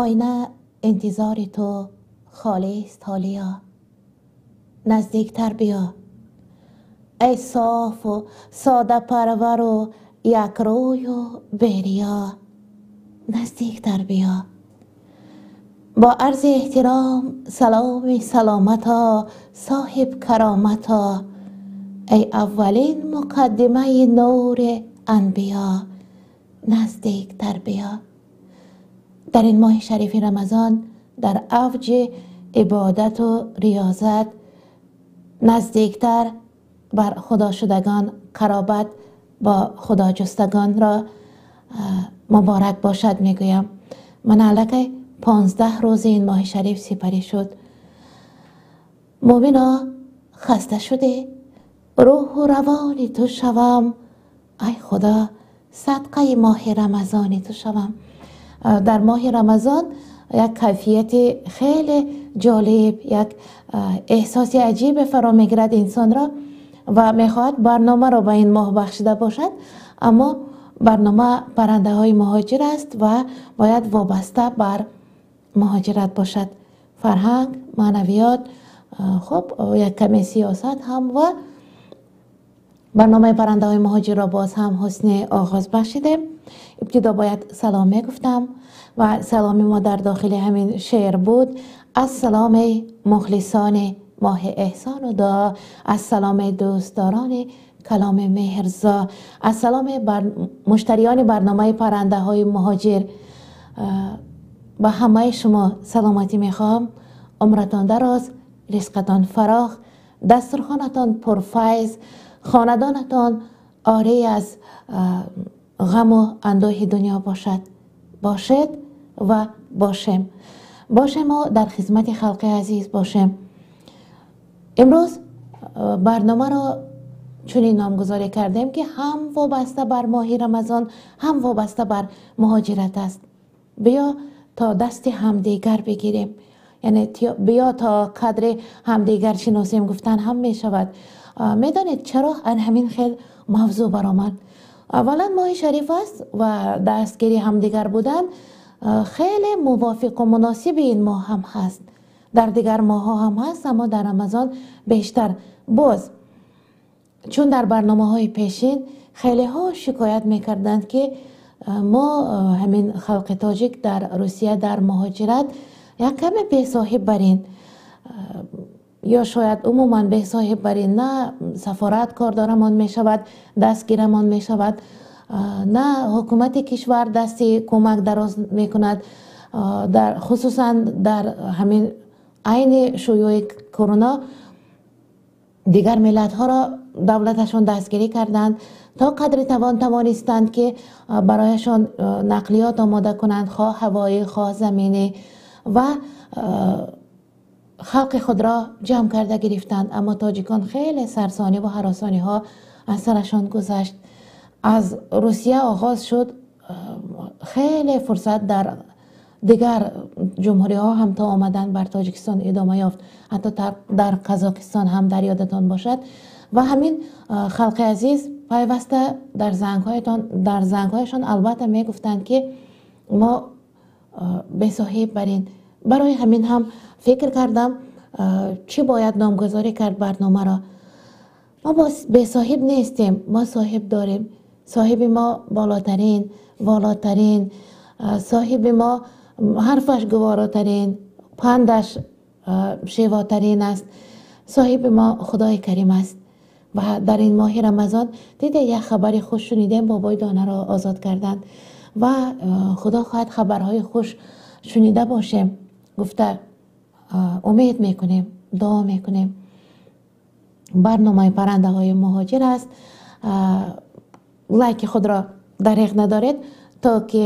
Оина интизори ту холист ҳолия, наздиктар биё. Эй софу содапарвару якрӯю бериё, наздиктар биё. Бо арзи эҳтиром саломи саломато, соҳиб каромато, эй аввалин муқаддимаи нури анбиё, наздиктар биё. Дар ин моҳи шарифи Рамазон дар авҷи ибодату риёзат наздиктар бар худо шудагон, қаробат бо худо ҷустагонро муборак бошад мегӯям. Ман аллакай 15 рӯзи ин моҳи шариф сипарӣ шуд. Мӯмино, хаста шудӣ? Рӯҳу равони ту шавам, ай Худо, садқаи моҳи Рамазони ту шавам. Дар моҳи Рамазон як кайфияти хеле ҷолиб, як эҳсоси аҷибе фаро мегирад инсонро ва мехоҳад барномаро ба ин моҳ бахшида бошад, аммо барнома паррандаҳои муҳоҷир аст ва бояд вобаста бар муҳоҷират бошад. Фарҳанг, маънавиёт, хуб, як каме сиёсат ҳам ва барномаи паррандаҳои муҳоҷирро боз ҳам ҳусни оғоз бахшидем. Ибтидо бояд салом мегуфтам ва саломи мо дар дохили ҳамин шеър буд. Аз саломи мухлисони моҳи эҳсону дуо, аз саломи дӯстдорони каломи меҳрзо, аз саломи муштариёни барномаи паррандаҳои муҳоҷир. Ба ҳамаи шумо саломатӣ мехоҳам. Умратон дароз, ризқатон фарох, дастурхонатон пурфайз, хонадонатон орӣ аз ғаму андӯҳи дунё бошад. Бошед ва бошем. Бошем мо дар хизмати халқи азиз бошем. Имрӯз барномаро чунин номгузорӣ кардем, ки ҳам вобаста бар моҳи Рамазон, ҳам вобаста бар муҳоҷират аст. Биё то дасти ҳамдигар бигирем, яъне биё то қадри ҳамдигар шиносем гуфтан ҳам мешавад. Медонед чаро ан ҳамин хел мавзӯъ баромад? Аввалан моҳи шариф аст ва дастгири ҳамдигар будан хеле мувофиқу муносиби ин моҳ ҳам ҳаст. Дар дигар моҳҳо ҳам ҳаст, аммо дар Рамазон бештар. Боз чун дар барномаҳои пешин хелеҳо шикоят мекарданд, ки мо ҳамин халқи тоҷик дар Русия дар муҳоҷират як каме бесоҳиб барин, ё шояд умуман бесоҳиб барин, на сафорат кордорамон мешавад, дастгирамон мешавад, на ҳукумати кишвар дасти кӯмак дароз мекунад, хусусан дар ҳамин айни шӯёи корона дигар миллатҳоро давлаташон дастгирӣ карданд, то қадри тавон тавонистанд, ки барояшон нақлиёт омода кунанд, хоҳ ҳавоӣ, хоҳ заминӣ, ва халқи худро ҷамъ карда гирифтанд. Аммо тоҷикон хеле сарсонӣ ва ҳаросониҳо аз сарашон гузашт. Аз Русия оғоз шуд, хеле фурсат дар дигар ҷумҳуриҳо ҳам то омадан бар Тоҷикистон идома ёфт, ҳатто дар Қазоқистон ҳам дар ёдатон бошад. Ва ҳамин халқи азиз пайваста дар зангҳояшон албатта мегуфтанд, ки мо бесоҳиб барин. Барои ҳамин ҳам фикр кардам, чӣ бояд номгузорӣ кард барномаро. Мо бесоҳиб нестем, мо соҳиб дорем. Соҳиби мо болотарин, волотарин, соҳиби мо ҳарфаш гуворотарин, пандаш шевотарин аст. Соҳиби мо Худои Карим аст. Ва дар ин моҳи Рамазон диде як хабари хуш шунидем, бобои донаро озод карданд ва Худо хоҳад хабарҳои хуш шунида бошем гуфта умед мекунем, дуо мекунем. Барномаи паррандаҳои муҳоҷир аст. Лайки худро дареғ надоред, то ки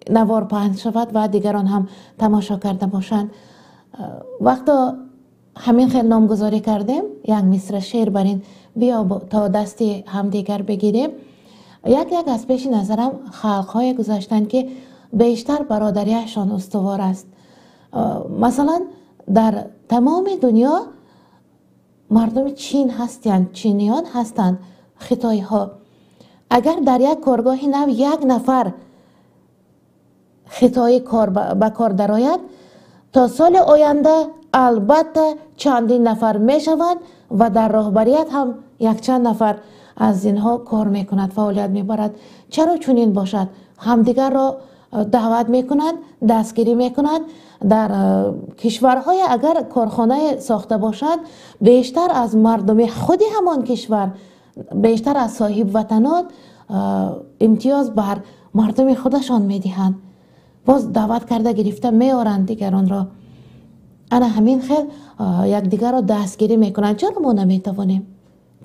навор паҳн шавад ва дигарон ҳам тамошо карда бошанд. Вақто ҳамин хел номгузорӣ кардем, як мисра шеър бар ин биё то дасти ҳамдигар бигирем. Як як аз пеши назарам халқҳое гузаштанд, ки бештар бародарияшон устувор аст. Масалан, дар тамоми дунё мардуми Чин ҳастанд, чиниён ҳастанд, хитоиҳо. Агар дар як коргоҳи нав як нафар хитоӣ ба кор дарояд, то соли оянда албатта чандин нафар мешаванд ва дар роҳбарият ҳам якчанд нафар аз инҳо кор мекунад, фаъолият мебарад. Чаро чунин бошад? Ҳамдигарро даъват мекунанд, дастгирӣ мекунанд. Дар кишварҳое агар корхонае сохта бошад, бештар аз мардуми худи ҳамон кишвар, бештар аз соҳибватанон имтиёз бар мардуми худашон медиҳанд. Боз даъват карда гирифта меоранд дигаронро. Ана ҳамин хел якдигарро дастгирӣ мекунанд. Чаро мо наметавонем?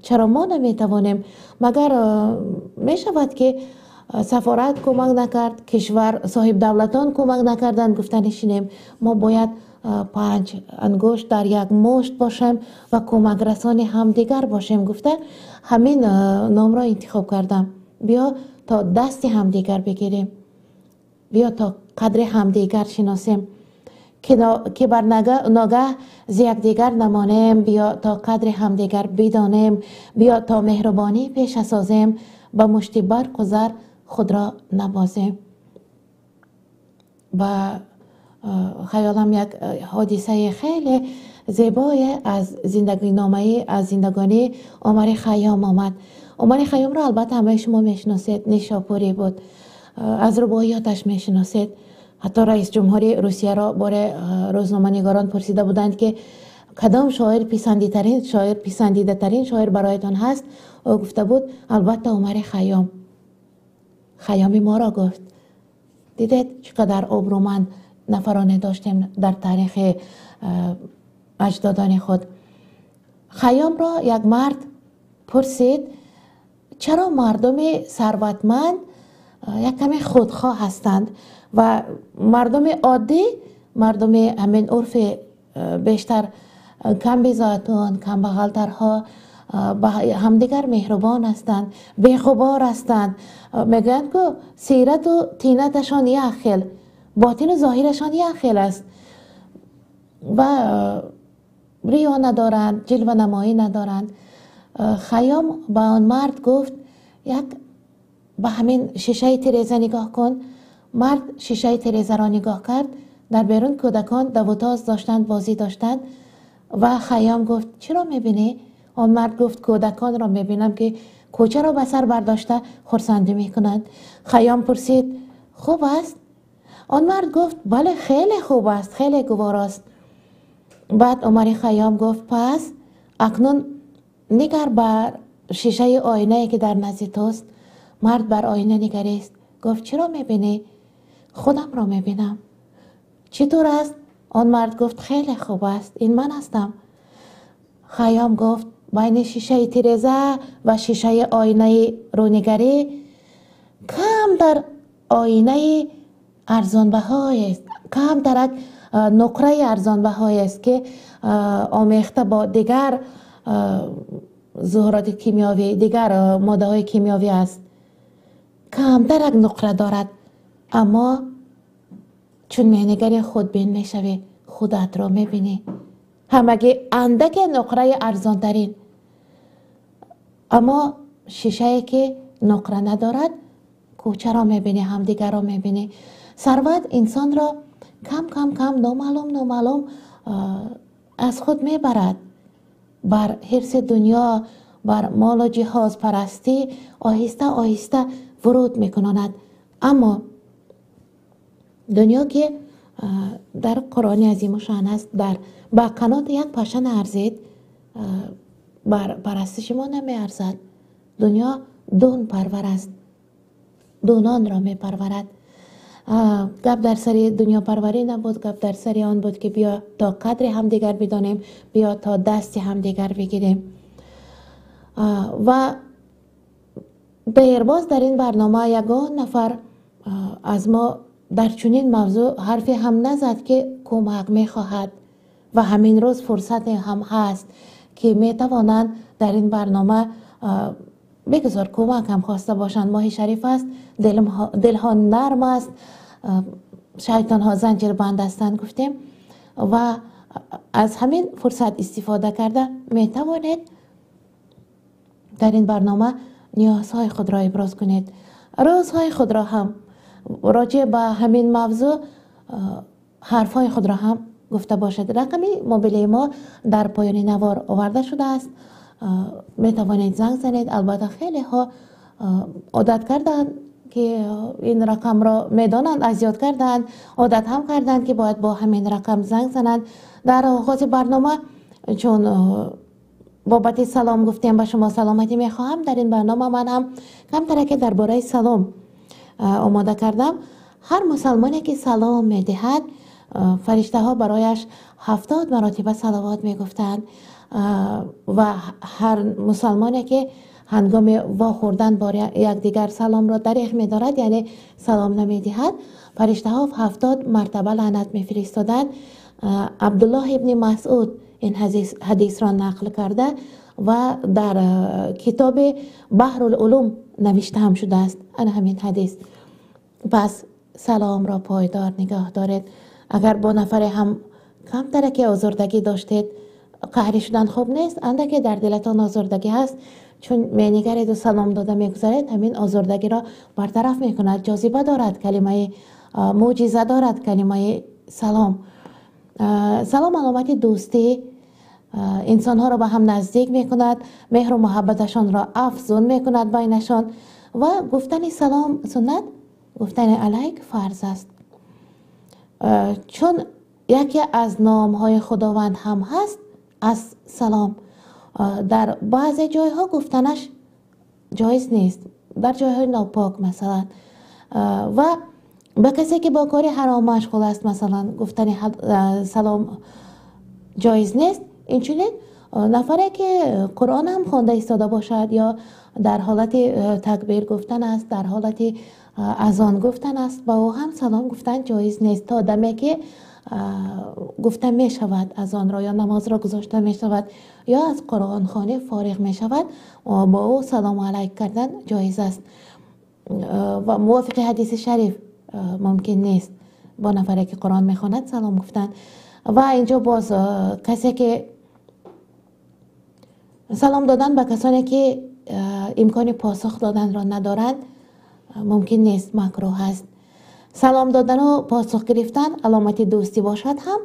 Чаро мо наметавонем? Магар мешавад ки сафорат кӯмак накард, кишвар соҳибдавлатон кӯмак накарданд, гуфта нишинем. Мо бояд панҷ ангушт дар як мушт бошем ва кӯмакрасони ҳамдигар бошем, гуфта ҳамин номро интихоб кардам. Биё то дасти ҳамдигар бигирем, биё то қадри ҳамдигар шиносем, ки бар ногаҳ зи якдигар намонем, биё то қадри ҳамдигар бидонем, биё то меҳрубонӣ пеша созем, ба мушти барқу зар худро набозем. Ба хаёлам як ҳодисаи хеле зебое аз зиндагиномаи, аз зиндагонии Умари Хайём омад. Умари Хайёмро албатта ҳамаи шумо мешиносед, нишопурӣ буд, аз рубоиёташ мешиносед. Ҳатто раис ҷумҳури Русияро боре рӯзноманигорон пурсида буданд, ки кадом шоир писандитарин шоир, писандидатарин шоир бароятон ҳаст? Ӯ гуфта буд, албатта Умари Хайём. Хайёми моро гуфт. Дидед чӣ қадар обрӯманд нафароне доштем дар таърихи аҷдодони худ. Хайёмро як мард пурсид, чаро мардуми сарватманд як каме худхоҳ ҳастанд ва мардуми оддӣ, мардуми ҳамин урфи бештар камбизоатон, камбағалтарҳо ба ҳамдигар меҳрубон ҳастанд, беғубор ҳастанд. Мегӯянд, ку сирату тинаташон як хел, ботину зоҳирашон як хел аст ва риё надоранд, ҷилванамоӣ надоранд. Хайём ба он мард гуфт, як ба ҳамин шишаи тиреза нигоҳ кун. Мард шишаи тирезаро нигоҳ кард. Дар берун кӯдакон давутоз доштанд, бозӣ доштанд ва Хайём гуфт, чиро мебинӣ? Он мард гуфт, кӯдаконро мебинам, ки кӯчаро ба сар бардошта хурсандӣ мекунанд. Хайём пурсид, хуб аст? Он мард гуфт, бале, хеле хуб аст, хеле гуворост. Баъд Умари Хайём гуфт, пас акнун нигар бар шишаи оинае, ки дар назди туст. Мард бар оина нигарист. Гуфт, чиро мебинӣ? Худамро мебинам. Чӣ тур аст? Он мард гуфт, хеле хуб аст, ин ман ҳастам. Хайём гуфт, байни шишаи тиреза ва шишаи оинаи рӯнигарӣ кам дар оинаи арзонбаҳоест, камтарак нуқраи арзонбаҳоест, ки омехта бо дигар зуҳуроти кимиёвӣ, дигар моддаҳои кимиёвӣ аст. Камтарак нуқра дорад, аммо чун менигари худбин мешавӣ, худатро мебинӣ. Ҳамагӣ андаке нуқраи арзонтарин, аммо шишае ки нуқра надорад, кӯчаро мебинӣ, ҳамдигарро мебинӣ. Сарват инсонро кам кам кам номаълум номаълум аз худ мебарад. Бар ҳирси дунё, бар молу ҷиҳозпарастӣ оҳиста оҳиста вуруд мекунонад. Аммо дунё ки дар Қуръони азимушшаън аст, дар ба қаноти як паша наарзид, бар парастиши мо намеарзад. Дунё дун парвар аст, дунонро мепарварад. Гап дар сари дунёпарварӣ набуд, гап дар сари он буд, ки биё то қадри ҳамдигар бидонем, биё то дасти ҳамдигар бигирем. Ва дербоз дар ин барнома ягон нафар аз мо дар чунин мавзӯъ ҳарфе ҳам назад, ки кӯмак мехоҳад ва ҳамин рӯз фурсате ҳам ҳаст, ки метавонанд дар ин барнома бигузор кӯмак ҳам хоста бошанд. Моҳи шариф аст, дилҳо нарм аст, шайтонҳо занҷирбанд ҳастанд, гуфтем, ва аз ҳамин фурсат истифода карда метавонед дар ин барнома ниёзҳои худро иброз кунед, рӯзҳои худро ҳам. Роҷеъ ба ҳамин мавзӯъ ҳарфҳои худро ҳам гуфта бошед. Рақами мобилии мо дар поёни навор оварда шудааст. Метавонед занг занед. Албатта хелеҳо одат карданд ки ин рақамро медонанд, аз ёд карданд, одат ҳам карданд ки бояд бо ҳамин рақам занг зананд. Дар оғози барнома чун бобати салом гуфтем, ба шумо саломатӣ мехоҳам. Дар ин барнома ман ҳам камтараке дар бораи салом омода кардам. Ҳар мусалмоне ки салом медиҳад, фариштаҳо барояш 70 маротиба салавот мегуфтанд ва ҳар мусалмоне ки ҳангоми вохӯрдан бо якдигар саломро дареғ медорад, яъне салом намедиҳад, фариштаҳо 70 мартаба лаънат мефиристоданд. Абдуллоҳ ибни Масъуд ин ҳадисро нақл карда ва дар китоби Баҳрул-улум навишта ҳам шудааст ана ҳамин ҳадис. Пас саломро пойдор нигоҳ доред. Агар бо нафаре ҳам камтараке озурдагӣ доштед, қаҳрӣ шудан хуб нест, андаке дар дилатон озурдагӣ ҳаст, чун менигареду салом дода мегузаред, ҳамин озурдагиро бартараф мекунад. Ҷозиба дорад калимаи, мӯъҷиза дорад калимаи салом. Салом аломати дӯстӣ, инсонҳоро ба ҳам наздик мекунад, меҳру муҳаббаташонро афзун мекунад байнашон. Ва гуфтани салом суннат, гуфтани алайк фарз аст. Чун яке аз номҳои Худованд ҳам ҳаст аз салом, дар баъзе ҷойҳо гуфтанаш ҷоиз нест, дар ҷойҳои нопок масалан. Ва ба касе ки бо кори ҳаром машғул аст, масалан, гуфтани салом ҷоиз нест. Инчунин нафаре ки Қуръон ҳам хонда истода бошад ё дар ҳолати такбир гуфтан аст, дар ҳолати азон гуфтан аст, ба ӯ ҳам салом гуфтан ҷоиз нест то даме ки гуфта мешавад азонро ё намозро гузошта мешавад ё аз қуръонхонӣ фориғ мешавад, бо ӯ салому алайк кардан ҷоиз аст. Ва мувофиқи ҳадиси шариф мумкин нест бо нафаре ки Қуръон мехонад салом гуфтан. Ва инҷо боз касе ки салом додан ба касоне ки имкони посух доданро надоранд мумкин нест, макрӯҳ аст. Салом додану посух гирифтан аломати дӯстӣ бошад ҳам,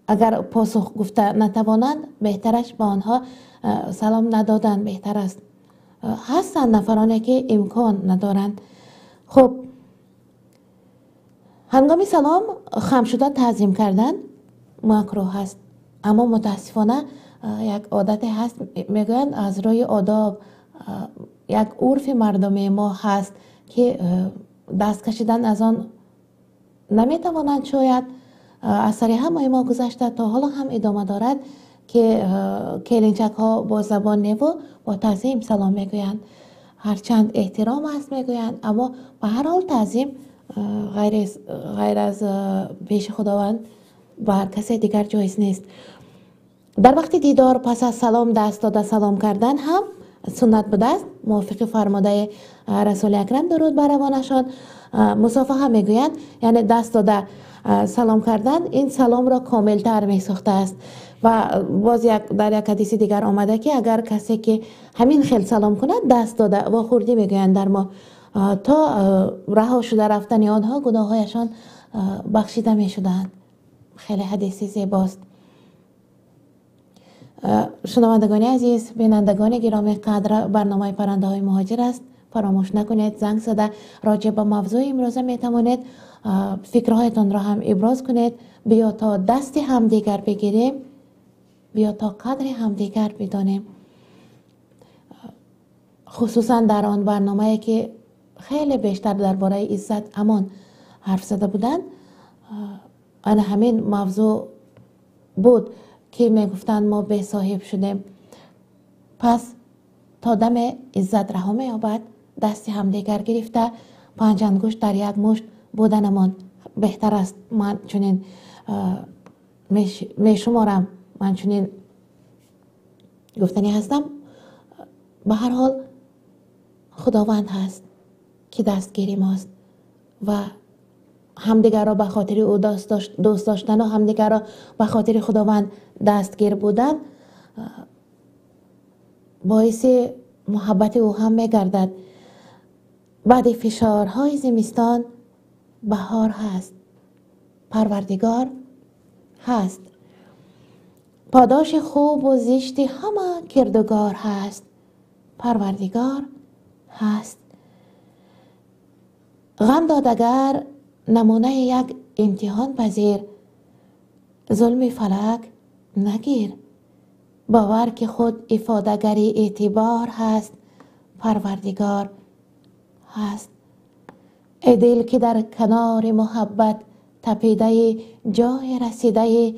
агар посух гуфта натавонанд, беҳтараш ба онҳо салом надодан беҳтар аст. Ҳастанд нафароне ки имкон надоранд. Хуб, ҳангоми салом хам шуда таъзим кардан макрӯҳ аст. Аммо мутаассифона як одате ҳаст, мегӯянд аз рӯи одоб, як урфи мардуми мо ҳаст ки даст кашидан аз он наметавонанд. Шояд аз сари ҳамаи мо гузашта, то ҳоло ҳам идома дорад ки келинчакҳо бо забон неву бо таъзим салом мегӯянд. Ҳарчанд эҳтиром аст мегӯянд, аммо ба ҳар ҳол таъзим ғайр аз пеши Худованд ба ҳар касе дигар ҷоиз нест. Дар вақти дидор пас аз салом даст дода салом кардан ҳам суннат будааст. Мувофиқи фармудаи Расули Акрам дуруд бар равонашон, мусофаҳа мегӯянд, яъне даст дода салом кардан ин саломро комилтар месохтааст. Ва боз дар як ҳадиси дигар омада ки агар касе ки ҳамин хел салом кунад, даст дода вохӯрдӣ мегӯянд дар мо, то раҳо шуда рафтани онҳо гуноҳҳояшон бахшида мешудаанд. Хеле ҳадиси зебост. Шунавандагони азиз, бинандагони гиромӣ қадр, барномаи паррандаҳои муҳоҷир аст. Фаромӯш накунед, занг зада роҷеъ ба мавзӯи имрӯза метавонед фикрҳоятонро ҳам иброз кунед. Биё то дасти ҳамдигар бигирем, биё то қадри ҳамдигар бидонем. Хусусан дар он барномае ки хеле бештар дар бораи иззат амон ҳарф зада буданд, ана ҳамин мавзӯъ буд ки мегуфтанд мо бесоҳиб шудем. Пас то даме иззат раҳо меёбад, дасти ҳамдигар гирифта панҷ ангушт дар як мушт буданамон беҳтар аст. Ман чунин мешуморам, ман чунин гуфтанӣ ҳастам. Ба ҳар ҳол Худованд ҳаст ки дастгири мост ва ҳамдигарро ба хотири ӯ дӯст доштану ҳамдигарро ба хотири Худованд дастгир будан боиси муҳаббати ӯ ҳам мегардад. بعد فشارهای زمستان بهار هست، پروردگار هست. پاداش خوب و زشت همه کردگار هست، پروردگار هست. غم دادگر نمونه یک امتحان پذیر، ظلم فلک نگیر. باور که خود افاده‌گری اعتبار هست، پروردگار هست. ای دل که در کنار محبت تپیده جای رسیده،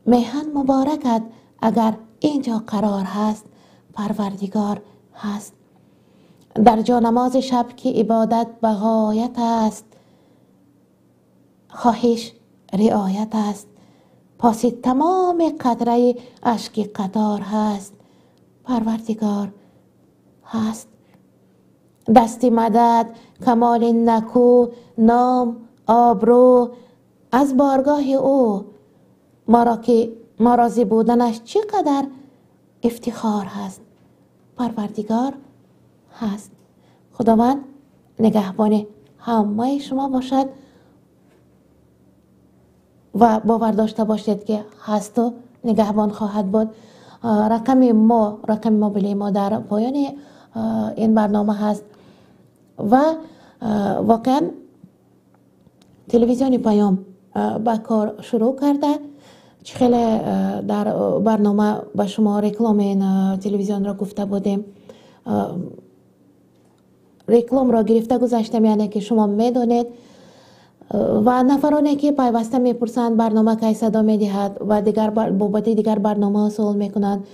میهن مبارکت اگر اینجا قرار هست، پروردگار هست. در جا نماز شب که عبادت به غایت است، خواهش رعایت است. پاس تمام قطره اشک قطار هست، پروردگار هست. دست مدد کمال نکو نام آبرو از بارگاه او، ما را که ما راضی بودنش چقدر افتخار هست، پروردگار هست. خداوند نگهبان همه شما باشد و باور داشته باشید که هست و نگهبان خواهد بود. رقم ما، رقم موبایل ما در پایان این برنامه هست و واقعا تلویزیون پیام به کار شروع کرده. خیلی در برنامه به شما رکلام این تلویزیون را گفته بودیم، رکلام را گرفته گذاشتم، یعنی که شما میدونید. و نفرانی که پیوسته میپرسند برنامه کی صدا میدهد و دیگر بابت دیگر برنامه ها سوال میکنند،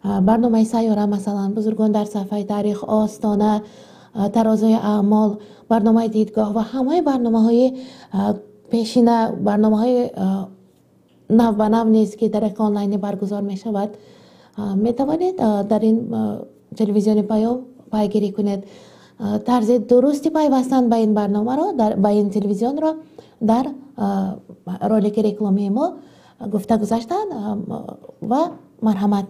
برنامه سیاره مثلا، بزرگان در صفحه تاریخ، آستانه، ترازوی اعمال، برنامه دیدگاه و همه برنامه های پیشینه، برنامه های نو به نو نیز که در آنلاین برگزار می شود، می توانید در این تلویزیون پیام پیگیری کنید. طرز درستی پیوستن به این برنامه را، به این تلویزیون را در رولک رکلامی ما گفته گذاشتن و مرحمت.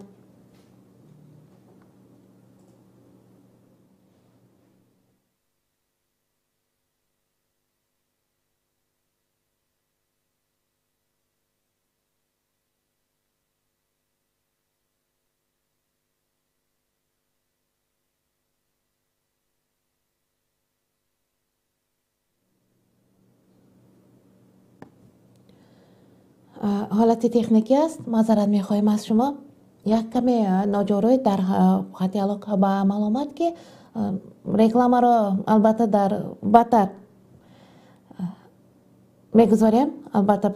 حالت تکنیکی است، معذرت میخواهیم از شما. یک کمی ناجوری در خط علاقه به عمل آمد که رکلام را البته در بدتر میگذاریم، البته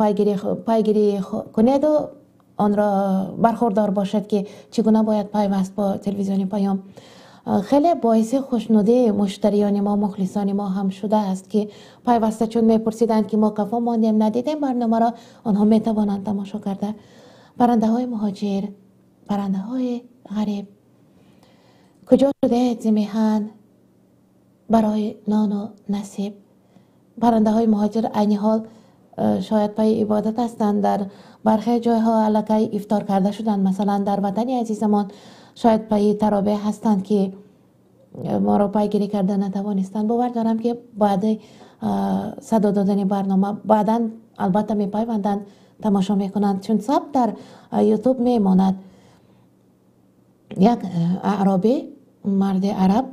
پیگیری کنید و آن را برخوردار باشد که چگونه باید پیوست با تلویزیون پیام. خیلی باعث خوشنودی مشتریان ما، مخلصان ما هم شده است که پیوسته چون میپرسیدند که ما قفا ماندیم ندیدیم برنامه را، آنها میتوانند تماشا کرده. پرنده های مهاجر، پرنده های غریب، کجا شده ز میهن برای نان و نصیب. پرنده های مهاجر عین حال شاید پای عبادت هستند، در برخی جایها علاقه افطار کرده شدند، مثلا در وطن عزیزمان شاید پای ترابه هستند که ما را پیگیری کرده نتوانستند. باور دارم که بعد صدا دادن برنامه بعدا البته میپیوندند، تماشا میکنند، چون ثبت در یوتیوب میماند. یک اعرابی، مرد عرب،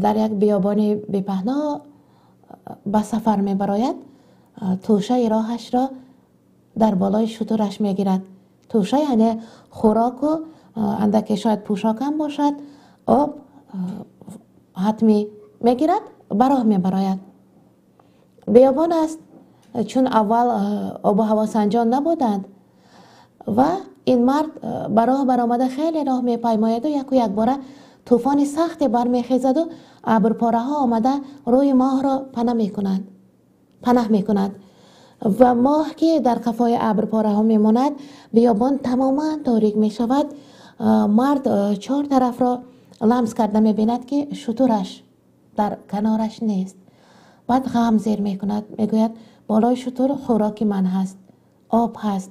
در یک بیابان بی‌پهنا به سفر میبراید. توشه راهش را در بالای شترش میگیرد. توشه یعنی خوراک و اندکی شاید پوشاک هم باشد، آب حتمی میگیرد، براه میبراید. بیابان است، چون اول آب و هوا سنجان نبودند و این مرد براه برآمده خیلی راه میپیماید و یک و یک باره طوفان سختی برمیخیزد و ابرپاره ها آمده روی ماه را پناه میکنند و ماه که در قفای ابرپاره ها میماند، بیابان تماما تاریک میشود. مرد چهار طرف را لمس کرده میبیند که شترش در کنارش نیست. بعد غم زیر میکند، میگوید بالای شتر خوراک من هست، آب هست،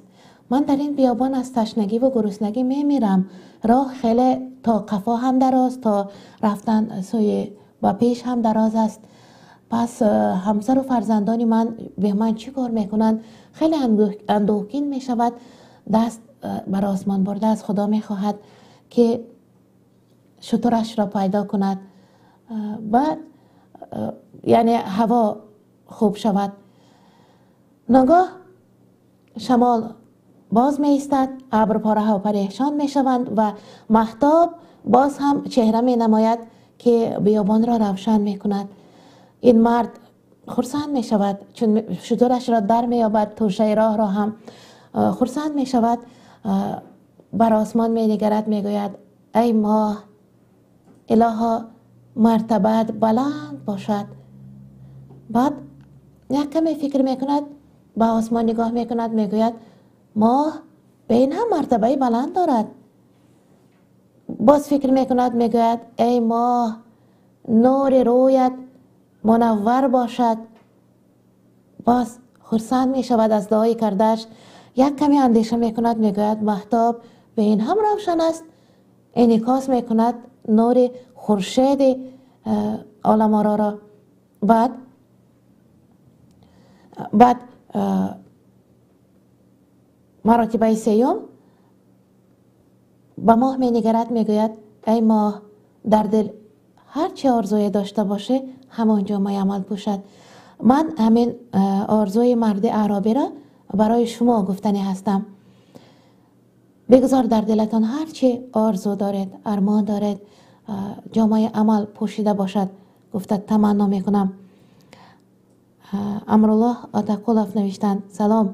من در این بیابان از تشنگی و گرسنگی میمیرم. راه خیلی تا قفا هم دراز، تا رفتن سوی ба пеш ҳам дароз аст. Пас ҳамсар ва фарзандони ман ба ман чӣ кор мекунанд? Хеле андӯҳгин мешавад. Даст бар осмон бурда аз Худо мехоҳад ки шутурашро пайдо кунад, баъд яъне ҳаво хуб шавад. Ногоҳ шамол боз меистад, абр пораҳо парешон мешаванд ва маҳтоб боз ҳам чеҳра менамояд ки биёбонро равшан мекунад. Ин мард хурсанд мешавад, чун шутурашро дар меёбад, тӯшаи роҳро ҳам хурсанд мешавад. Бар осмон менигарад, мегӯяд: эй моҳ, илоҳо мартабаат баланд бошад. Баъд як каме фикр мекунад, ба осмон нигоҳ мекунад, мегӯяд: моҳ ба ин ҳам мартабаи баланд дорад. Боз фикр мекунад, мегӯяд: эй моҳ, нури рӯят мунаввар бошад. Боз хурсанд мешавад аз дуои кардаш. Як каме андеша мекунад, мегӯяд: маҳтоб ба ин ҳам равшан аст. Инъикос мекунад нури хуршеди оламороро. Баъд маротибаи сеюм ба моҳ менигарад, мегӯяд: эй моҳ, дар дил ҳар чӣ орзуе дошта бошӣ, ҳамон ҷомаи амал пӯшад. Ман ҳамин орзуи марди аъробиро барои шумо гуфтанӣ ҳастам. Бигзор дар дилатон ҳар чӣ орзу доред, армон доред, ҷомаи амал пӯшида бошад, гуфта таманно мекунам. Амруллоҳ Отақулов навиштанд: салом,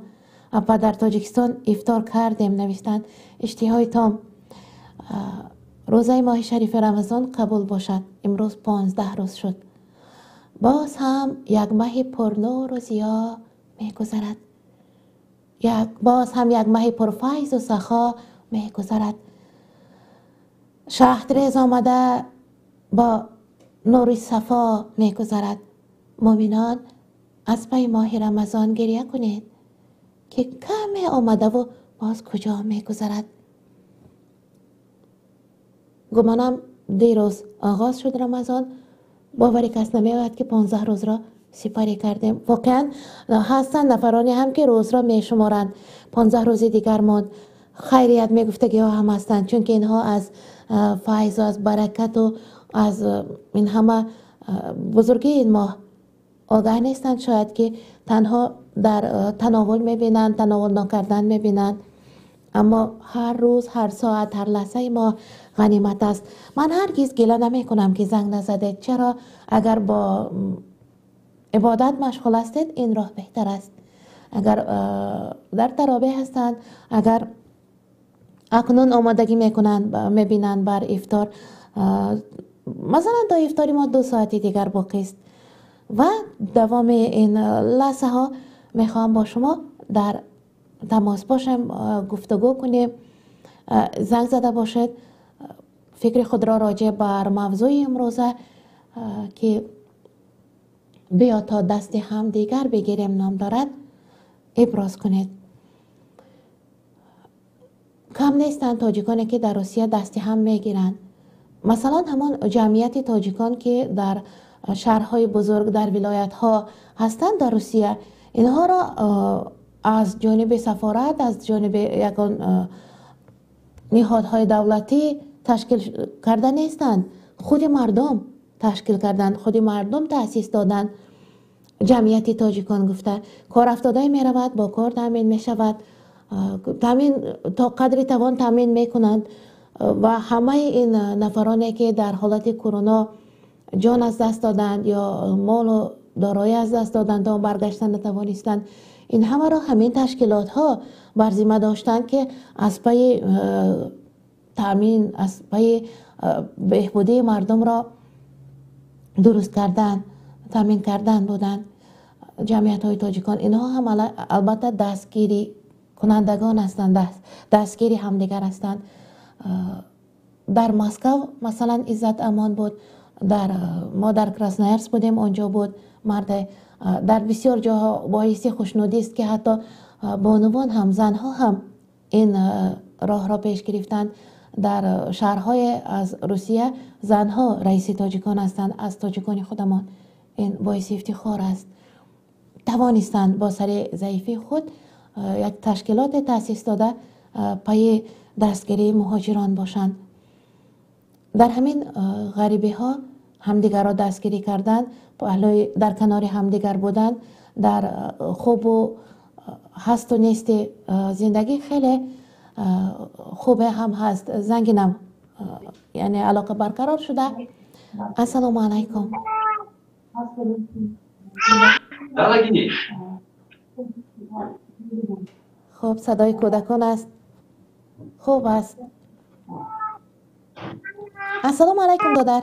апа, дар Тоҷикистон ифтор кардем, навиштанд. Иштиҳои том. Рӯзаи моҳи шарифи Рамазон қабул бошад. Имрӯз 15 рӯз шуд. Боз ҳам як маҳи пурнуру зиё мегузарад. Боз ҳам як маҳи пурфайзу сахо мегузарад. Шаҳдрез омада бо нури сафо мегузарад. Муъминон, аз пайи моҳи Рамазон гиря кунед, ки каме омадаву боз куҷо мегузарад. Гумонам дирӯз оғоз шуд Рамазон. Бовари кас намеояд ки 15 рӯзро сипарӣ кардем. Воқеан ҳастанд нафароне ҳам ки рӯзро мешуморанд. 15 рӯзи дигар монд. Хайрият мегуфтагиҳо ҳам ҳастанд, чунки инҳо аз файзу аз баракату аз ин ҳама бузургии ин моҳ огаҳ нестанд. Шояд ки танҳо дар тановул мебинанд, тановул нокардан мебинанд. Аммо ҳар рӯз, ҳар соат, ҳар лаҳзаи мо ғанимат аст. Ман ҳаргиз гила намекунам ки занг назадед. Чаро? Агар бо ибодат машғул ҳастед, ин роҳ беҳтар аст. Агар дар таробеҳ ҳастанд, агар акнун омодагӣ мекунанд, мебинанд бар ифтор, масалан то ифтори мо 2 соати дигар боқист ва давоми ин лаҳзаҳо мехоҳам бо шумо дар тамос бошем, гуфтугӯ кунем. Занг зада бошед, фикри худро роҷеъ бар мавзӯи имрӯза ки биё то дасти ҳамдигар бигирем ном дорад, иброз кунед. Кам нестанд тоҷиконе ки дар Русия дасти ҳам мегиранд. Масалан, ҳамон ҷамъияти тоҷикон ки дар шаҳрҳои бузург, дар вилоятҳо ҳастанд дар Русия, инҳоро аз ҷониби сафорат, аз ҷониби ягон ниҳодҳои давлатӣ ташкил карда нестанд. Худи мардум ташкил карданд, худи мардум таъсис доданд. Ҷамъияти тоҷикон гуфта кор афтодае меравад, бо кор таъмин мешавад, таъмин то қадри тавон таъмин мекунанд ва ҳамаи ин нафароне ки дар ҳолати корона ҷон аз даст доданд ё молу дороӣ аз даст доданд то баргаштан натавонистанд, ин ҳамаро ҳамин ташкилотҳо бар зимма доштанд ки аз пайи таъмин, аз пайи беҳбудии мардумро дуруст кардан, таъмин кардан буданд. Ҷамъиятҳои тоҷикон инҳо ҳам албатта дастгирӣ кунандагон ҳастанд, дастгири ҳамдигар ҳастанд. Дар Москав масалан Иззат Амон буд, мо дар Красноярск будем, онҷо буд марде. Дар бисёр ҷоҳо боиси хушнудист ки ҳатто бонувон ҳам, занҳо ҳам ин роҳро пеш гирифтанд. дар шаҳрҳои аз Русия занҳо раиси тоҷикон ҳастанд, аз тоҷикони худамон. Ин боиси ифтихор аст. Тавонистанд бо сари заифии худ як ташкилоте таъсис дода пайи дастгирии муҳоҷирон бошанд. Дар ҳамин ғарибиҳо ҳамдигарро дастгирӣ кардан, дар канори ҳамдигар будан, дар хубу ҳасту нести зиндагӣ хеле хубе ҳам ҳаст. Зангинам яъне алоқа барқарор шуда. Ассалому алайкум. Хуб, садои кӯдакон аст. Хуб аст. Ассалому алайкум, додар.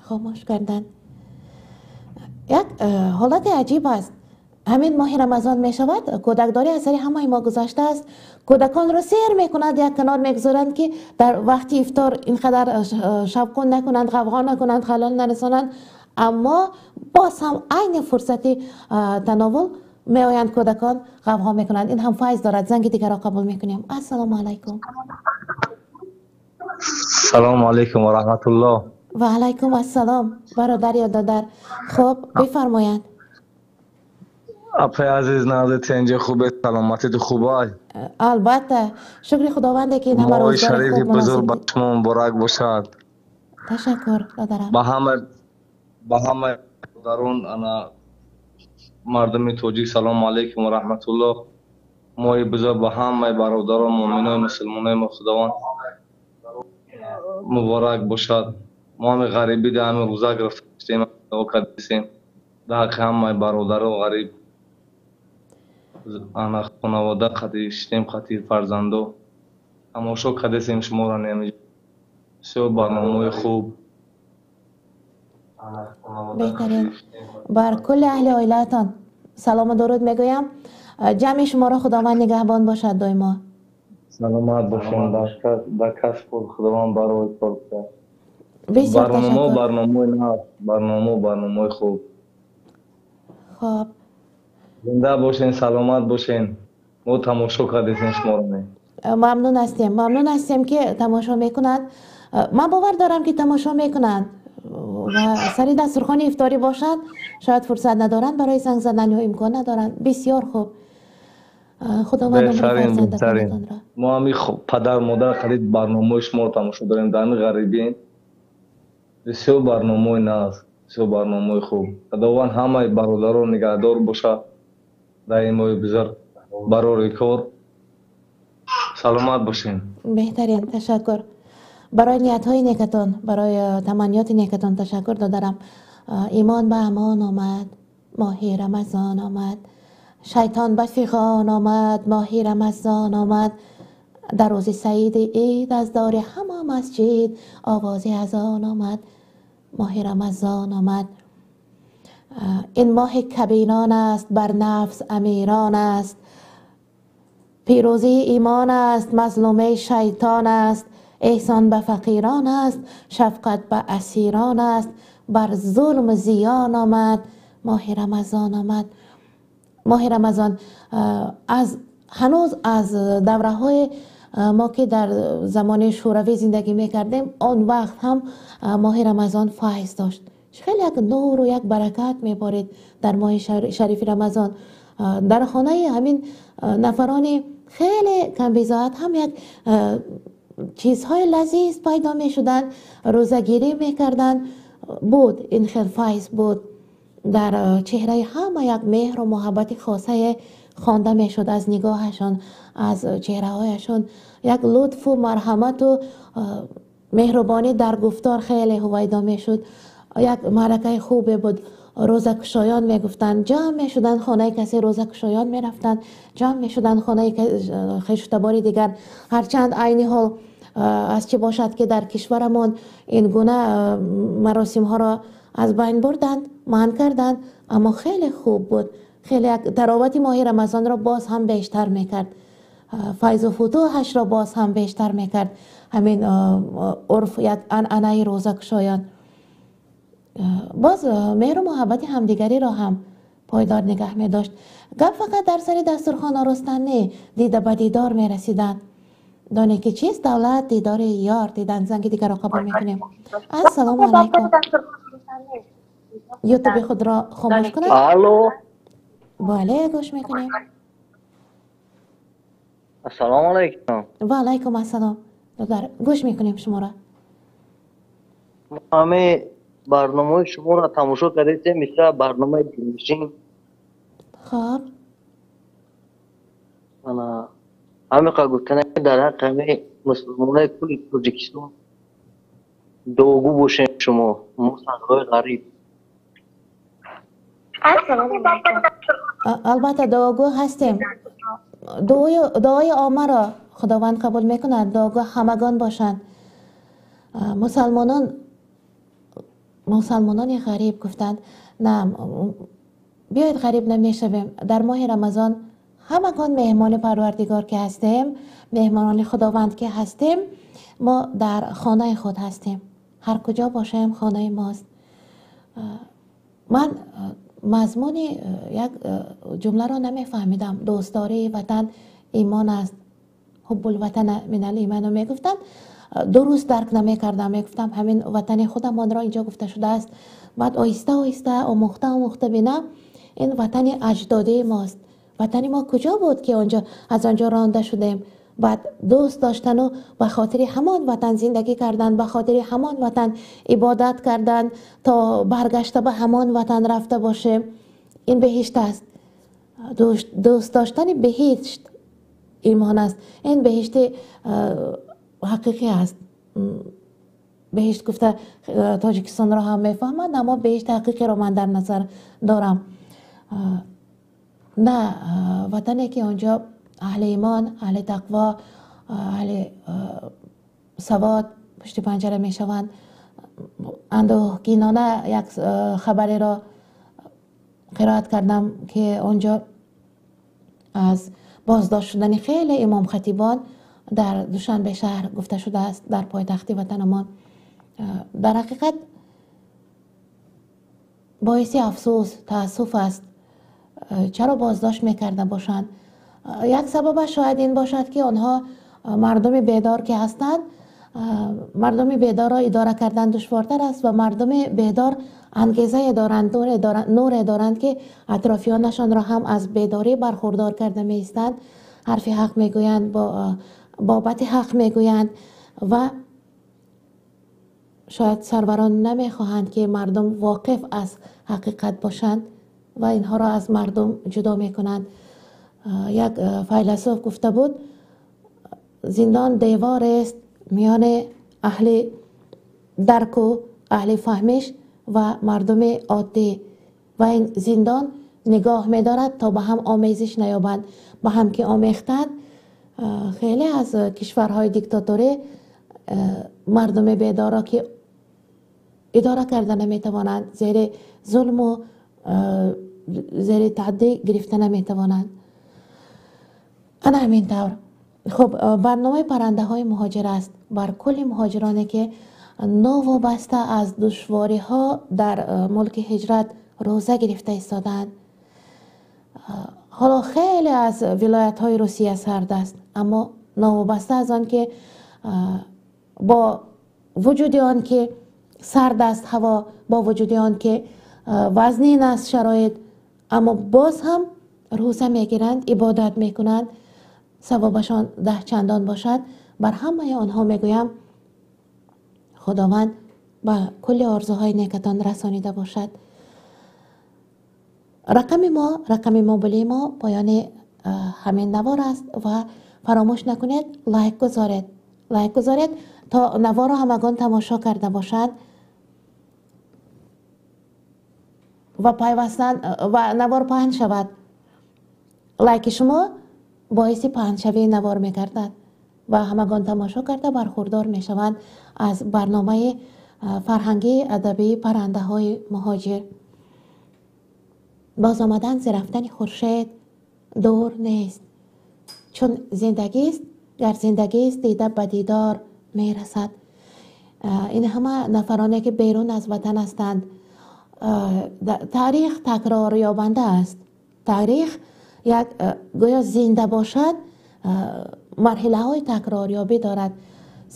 Хомӯш карданд. Як ҳолати аҷиб аст. Ҳамин моҳи Рамазон мешавад, кӯдакдорӣ аз сари ҳамаи мо гузаштааст. Кӯдаконро сер мекунанд, як канор мегузоранд, ки дар вақти ифтор ин қадар шавқун накунанд, ғавғо накунанд, халал нарасонанд. Аммо боз ҳам айни фурсати тановул меоянд кӯдакон, ғавғо мекунанд. Ин ҳам файз дорад. Занги дигарро қабул мекунем. Ассалому алайкум. Салому алайкум ва раҳматуллоҳ. Ва алайкум ассалом, бародар ё додар. Хуб, бифармоянд. Апай азиз, назди тенҷи хубе, саломатит хубай? Албатта, шукри Худованде, ки ин ҳама моҳи рӯзгори шарифи хуб бузург муносиб ба дид. шумо муборак бошад. Ташаккур, додарам. Ба ҳама бародарон, ана мардуми тоҷик, салому алайкум ва раҳматуллоҳ. Моҳи бузург ба ҳамаи бародарон, муъминои мусулмонои мо Худованд муборак бошад. Мо ҳами ғарибӣ дар ҳами рӯза гирифтем, дуо кардем дар ҳаққи ҳамаи бародаро ғариб, ана хонавода қати шитем, қати фарзандо тамошо кардесем шуморо. Неми бисёр барномаҳои хуб. Беҳтарин. Бар кулли аҳли оилаатон салому дуруд мегӯям. Ҷамъи шуморо Худованд нигаҳбон бошад доимо. Саломат бошем, дар касб Худованд барои кор кунад. Бисёр барномаҳо ташаккур. Барномаҳои нав, барномаҳо барномаҳои хуб. Хуб. Зинда бошен, саломат бошен. Мо тамошо кардесем шуморо. Мамнун ҳастем, мамнун ҳастем, ки тамошо мекунанд. Ман бовар дорам, ки тамошо мекунанд ва сари дастурхони ифторӣ бошанд, шояд фурсат надоранд барои занг задан ё имкон надоранд. Бисёр хуб. Худованд умри беҳтарин, беҳтарин. фарзандаконатонро. Мо ҳами падар модар қариб барномаҳои шуморо тамошо дорем дар ҳами ғарибӣ. Бисёр барномаҳои нағз, бисёр барномаҳои хуб. Худованд ҳамаи бародарон нигаҳдор бошад дар ин моҳи бузург барори кор. Саломат бошем. Беҳтарин, ташаккур. Барои ниятҳои некатон, барои таманниёти некатон ташаккур, додарам. Имон ба амон омад, моҳи Рамазон омад. Шайтон ба фиғон омад, моҳи Рамазон омад. Дар рӯзи саиди ид аз дори ҳама масҷид овози азон омад, моҳи Рамазон омад. Ин моҳи кабирон аст, бар нафс амирон аст, пирӯзии имон аст, мазлумаи шайтон аст, эҳсон ба фақирон аст, шафқат ба асирон аст, бар зулм зиён омад, моҳи Рамазон омад. Моҳи Рамазон аз ҳанӯз аз давраҳои мо, ки дар замони шӯравӣ зиндагӣ мекардем, он вақт ҳам моҳи Рамазон файз дошт. Хеле як нуру як баракат меборид дар моҳи шарифи Рамазон. Дар хонаи ҳамин нафарони хеле камбизоат ҳам як чизҳои лазиз пайдо мешуданд, рӯзагирӣ мекарданд. Буд ин хел файз буд. Дар чеҳраи ҳама як меҳру муҳаббати хосае хонда мешуд, аз нигоҳашон, аз чеҳраҳояшон як лутфу марҳамату меҳрубонӣ дар гуфтор хеле ҳувайдо мешуд. Як маъракаи хубе буд. Рӯзакушоён мегуфтанд, ҷамъ мешуданд хонаи касе, рӯзакушоён мерафтанд, ҷамъ мешуданд хонаи хешутабори дигар. Ҳарчанд айни ҳол аз чӣ бошад, ки дар кишварамон ин гуна маросимҳоро аз байн бурданд, манъ карданд, аммо хеле хуб буд. Хеле як таровати моҳи Рамазонро боз ҳам бештар мекард, файзу футӯҳашро боз ҳам бештар мекард ҳамин урф, як анъанаи рӯзакушоён. Боз меҳру муҳаббати ҳамдигариро ҳам پایدار نگه می داشت. گپ فقط در سر دسترخوان آراستن نه، دیده به دیدار می رسیدند. دانه که چیست دولت دیدار یار دیدن. زنگ دیگر را قبول میکنیم. السلام علیکم. یوتیوب خود را خاموش کنید. الو. بله گوش میکنیم. السلام علیکم. و علیکم السلام. دادر گوش میکنیم شما را. همه برنامه شما را تماشا کردیم، مثل برنامه دلنشین. خب انا همه گفتن در حق همه مسلمانای کل تاجیکستان دعاگو باشین شما مسلمانای غریب. البته دعاگو هستیم. دعای عامه را خداوند قبول میکند. دعاگو همگان باشند. مسلمانان غریب گفتند نه بیاید غریب نمیشویم. در ماه رمضان همگان مهمان پروردگار که هستیم، مهمانان خداوند که هستیم، ما در خانه خود هستیم. هر کجا باشیم خانه ماست. من مضمون یک جمله را نمیفهمیدم. دوستداری وطن ایمان است، حب الوطن من الایمان میگفتند. درست درک نمیکردم. میگفتم همین وطن خودمان را اینجا گفته شده است. بعد آهسته آهسته آموخته آموخته بینم این وطن اجدادی ماست. وطن ما کجا بود که آنجا از آنجا رانده شدیم؟ بعد دوست داشتن و به خاطر همان وطن زندگی کردن، به خاطر همان وطن عبادت کردن تا برگشته به همان وطن رفته باشه، این بهشت است. دوست داشتن بهشت ایمان است. این بهشت حقیقی است. بهشت گفته تاجیکستان را هم میفهمند، اما بهشت حقیقی را من در نظر دارم. نه وطنی که آنجا اهل ایمان، اهل تقوا، اهل سواد پشت پنجره می شوند. اندوهگینانه یک خبری را قرائت کردم که آنجا از بازداشت شدن خیلی امام خطیبان در دوشنبه شهر گفته شده است، در پایتخت وطنمان. در حقیقت باعث افسوس، تاسف است. چرا بازداشت میکرده باشند؟ یک سبب شاید این باشد که آنها مردم بیدار که هستند، مردم بیدار را اداره کردن دشوارتر است و مردم بیدار انگیزه دارند، نور دارند که اطرافیانشان را هم از بیداری برخوردار کرده می ایستند. حرف حق میگویند، بابت حق میگویند و شاید سروران نمیخواهند که مردم واقف از حقیقت باشند و اینها را از مردم جدا میکنند. یک فیلسوف گفته بود زندان دیوار است میان اهل درک و اهل فهمش و مردم عادی و این زندان نگاه می‌دارد تا به هم آمیزش نیابند. به هم که آمیختند خیلی از کشورهای دیکتاتوری مردم بیدار را که اداره کرده نمیتوانند، زیر ظلم و زیر تعدی گرفته نمیتوانند. انا همین طور. خب برنامه پرنده های مهاجر است بر کل مهاجرانی که نوابسته از دشواری ها در ملک هجرت روزه گرفته ایستادند. حالا خیلی از ولایت های روسیه سرد است، اما نوابسته از آن که با وجود آن که سرد است هوا، با وجود آن که وزنین است شرایط، اما باز هم روزه میگیرند، عبادت میکنند، ثوابشان 10 چندان باشد. بر همه آنها میگویم خداوند به کل آرزوهای نیکتان رسانیده باشد. رقم ما، رقم موبایل ما پایان همین نوار است و فراموش نکنید لایک گذارید، لایک گذارید تا نوار را همگان تماشا کرده باشند و پیوستن و نوار پهن شود. لایک شما باعث پهنشوی نوار میگردد و همگان تماشا کرده برخوردار میشوند از برنامه فرهنگی ادبی پرنده های مهاجر. باز آمدن ز رفتن خورشید دور نیست، چون زندگی است، گر زندگی است دیده به دیدار میرسد. این همه نفرانی که بیرون از وطن هستند، Таърих такрорёбанда аст. Таърих як гӯё зинда бошад, марҳилаҳои такрорёбӣ дорад.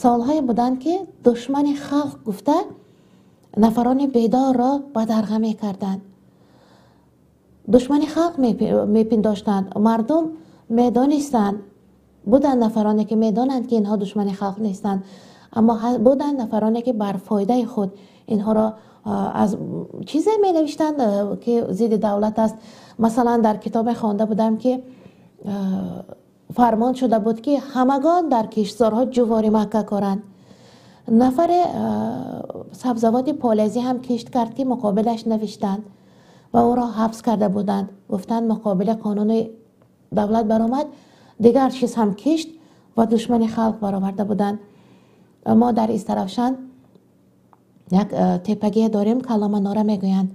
Солҳое буданд, ки душмани халқ гуфта нафарони бедорро бадарға мекарданд, душмани халқ мепиндоштанд. Мардум медонистанд, буданд нафароне, ки медонанд, ки инҳо душмани халқ нестанд, аммо буданд нафароне, ки бар фоидаи худ инҳоро аз чизе менавиштанд, ки зидди давлат аст. Масалан, дар китобе хонда будам, ки фармон шуда буд, ки ҳамагон дар киштзорҳо ҷуворимакка коранд. Нафаре сабзавоти полезӣ ҳам кишт кард, ки муқобилаш навиштанд ва ӯро ҳабс карда буданд. Гуфтанд, муқобили қонуни давлат баромад, дигар чиз ҳам кишт ва душмани халқ бароварда буданд. Мо дар Истаравшан як теппагие дорем, Каломанора мегӯянд.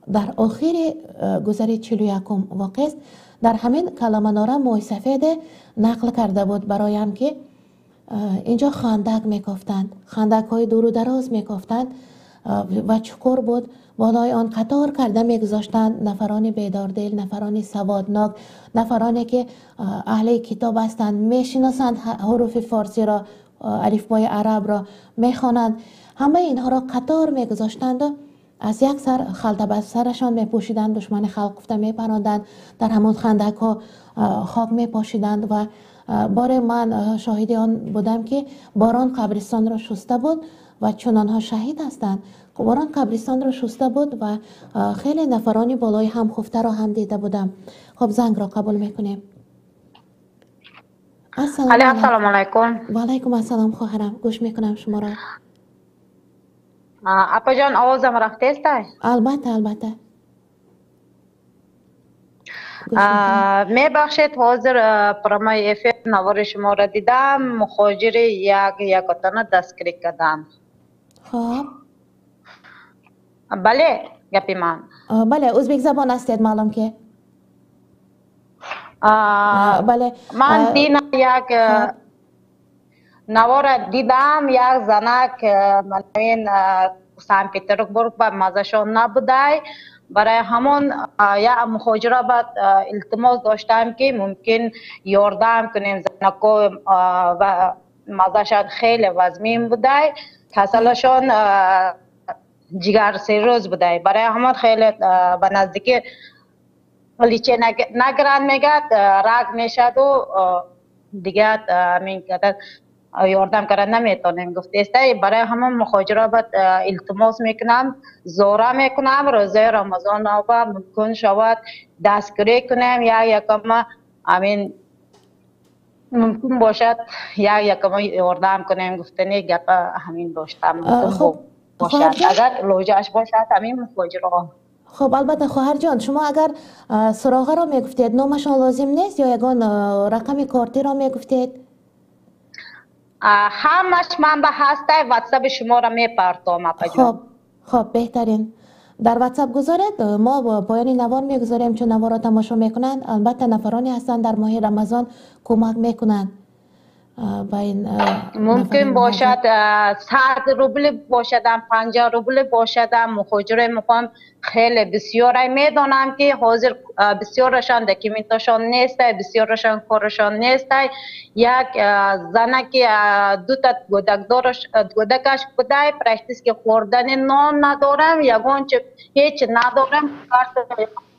Дар охири гузари 41-ум воқеъст. Дар ҳамин Каламанора мӯйсафеде нақл карда буд бароям, ки инҷо хандак мекофтанд, хандакҳои дуру дароз мекофтанд ва чуқур буд. Болои он қатор карда мегузоштанд нафарони бедордил, нафарони саводнок, нафароне, ки аҳли китоб ҳастанд, мешиносанд ҳуруфи форсиро, алифбои арабро мехонанд. Ҳамаи инҳоро қатор мегузоштанду аз як сар халта ба сарашон мепӯшиданд, душмани халқ гуфта мепаронданд, дар ҳамон хандакҳо хок мепошиданд. Ва боре ман шоҳиди он будам, ки борон қабристонро шуста буд ва чун онҳо шаҳид ҳастанд, борон қабристонро шуста буд ва хеле нафарони болои ҳам хуфтаро ҳам дида будам. Хоб, зангро қабул мекунем. Ассалому алайкум. Ва алайкум ассалом, хоҳарам, гӯш мекунам шуморо. Апаҷон, овозам рафтеста? Албатта, албатта. Мебахшед, ҳозир прямой эфир навори шуморо дидам. Мухоҷири як якотана дастгирӣ кардам. Хоб. Бале, гапи ман. Бале, ӯзбекзабон ҳастед, маълум ки. Бале. Ман дина як навора дидам, як занак манавин Санкт Петербург ба мазашон набудай. Барои ҳамон як мухоҷира бад илтимос доштам, ки мумкин ёрдам кунем занако ва мазашон хеле вазмин будай, касалашон ҷигар цирроз будай. Барои ҳамон хеле ба наздикӣ лечение нагиранд, мегӯяд, рак мешаду дигар ҳамин ёрдам карда наметонем гуфтеста. Барои ҳамон мухоҷиро бад илтимос мекунам, зора мекунам, рӯзаи Рамазонова мумкин шавад дастгирӣ кунем, як якама ҳамин мумкин бошад, як якама ёрдам кунем гуфтани гапа ҳамин доштам. Мумкин бошад, агар лоҷааш бошад, ҳамин мухоҷиро. Хуб, албатта, хоҳарҷон, шумо агар суроғаро мегуфтед, номашон лозим нест, ё ягон рақами кортиро мегуфтед. Ҳамаш ман ба ҳастай, ватсаби шуморо мепартом, апаҷон. Хоб, хоб, беҳтарин. Дар ватсап гузоред, мо поёни навор мегузорем, чун наворро тамошо мекунанд. Албатта, нафароне ҳастанд, дар моҳи Рамазон кӯмак мекунанд ба ин. Мумкин бошад, 100 рубли бошадам, 50 рубли бошадам. Мухоҷирои муқом хеле бисёрай, медонам, ки ҳозир бисёрашон документашон нестай, бисёрашон корашон нестай. Як занаки дута гӯдакдораш, гӯдакаш будай, практически хӯрдани нон надорам, ягон чи ҳеҷ надорам,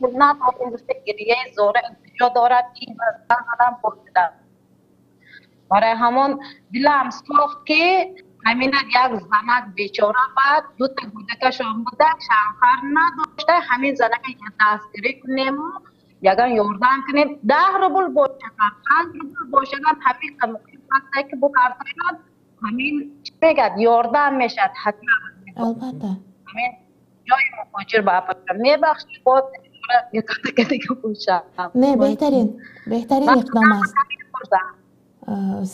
надорам гуфта гирияи зора илтиҷо дорад. Ин занам пурсидам. Барои ҳамон дилам сохт, ки ҳамина як занак бечора баъд дута гӯдакашон буда, шавҳар надошта, ҳамин занака дастгирӣ кунему ягон ёрдам кунем. 10 рубл бошадам, 5 рубл бошадам, ҳамин ҳастае, ки бу картояд, ҳамин чӣ мегӯяд, ёрдам мешавад ҳатман. Албатта. Ҳамин ҷои мухоҷир ба мебахшед, боз Не, беҳтарин, беҳтарин иқдом аст.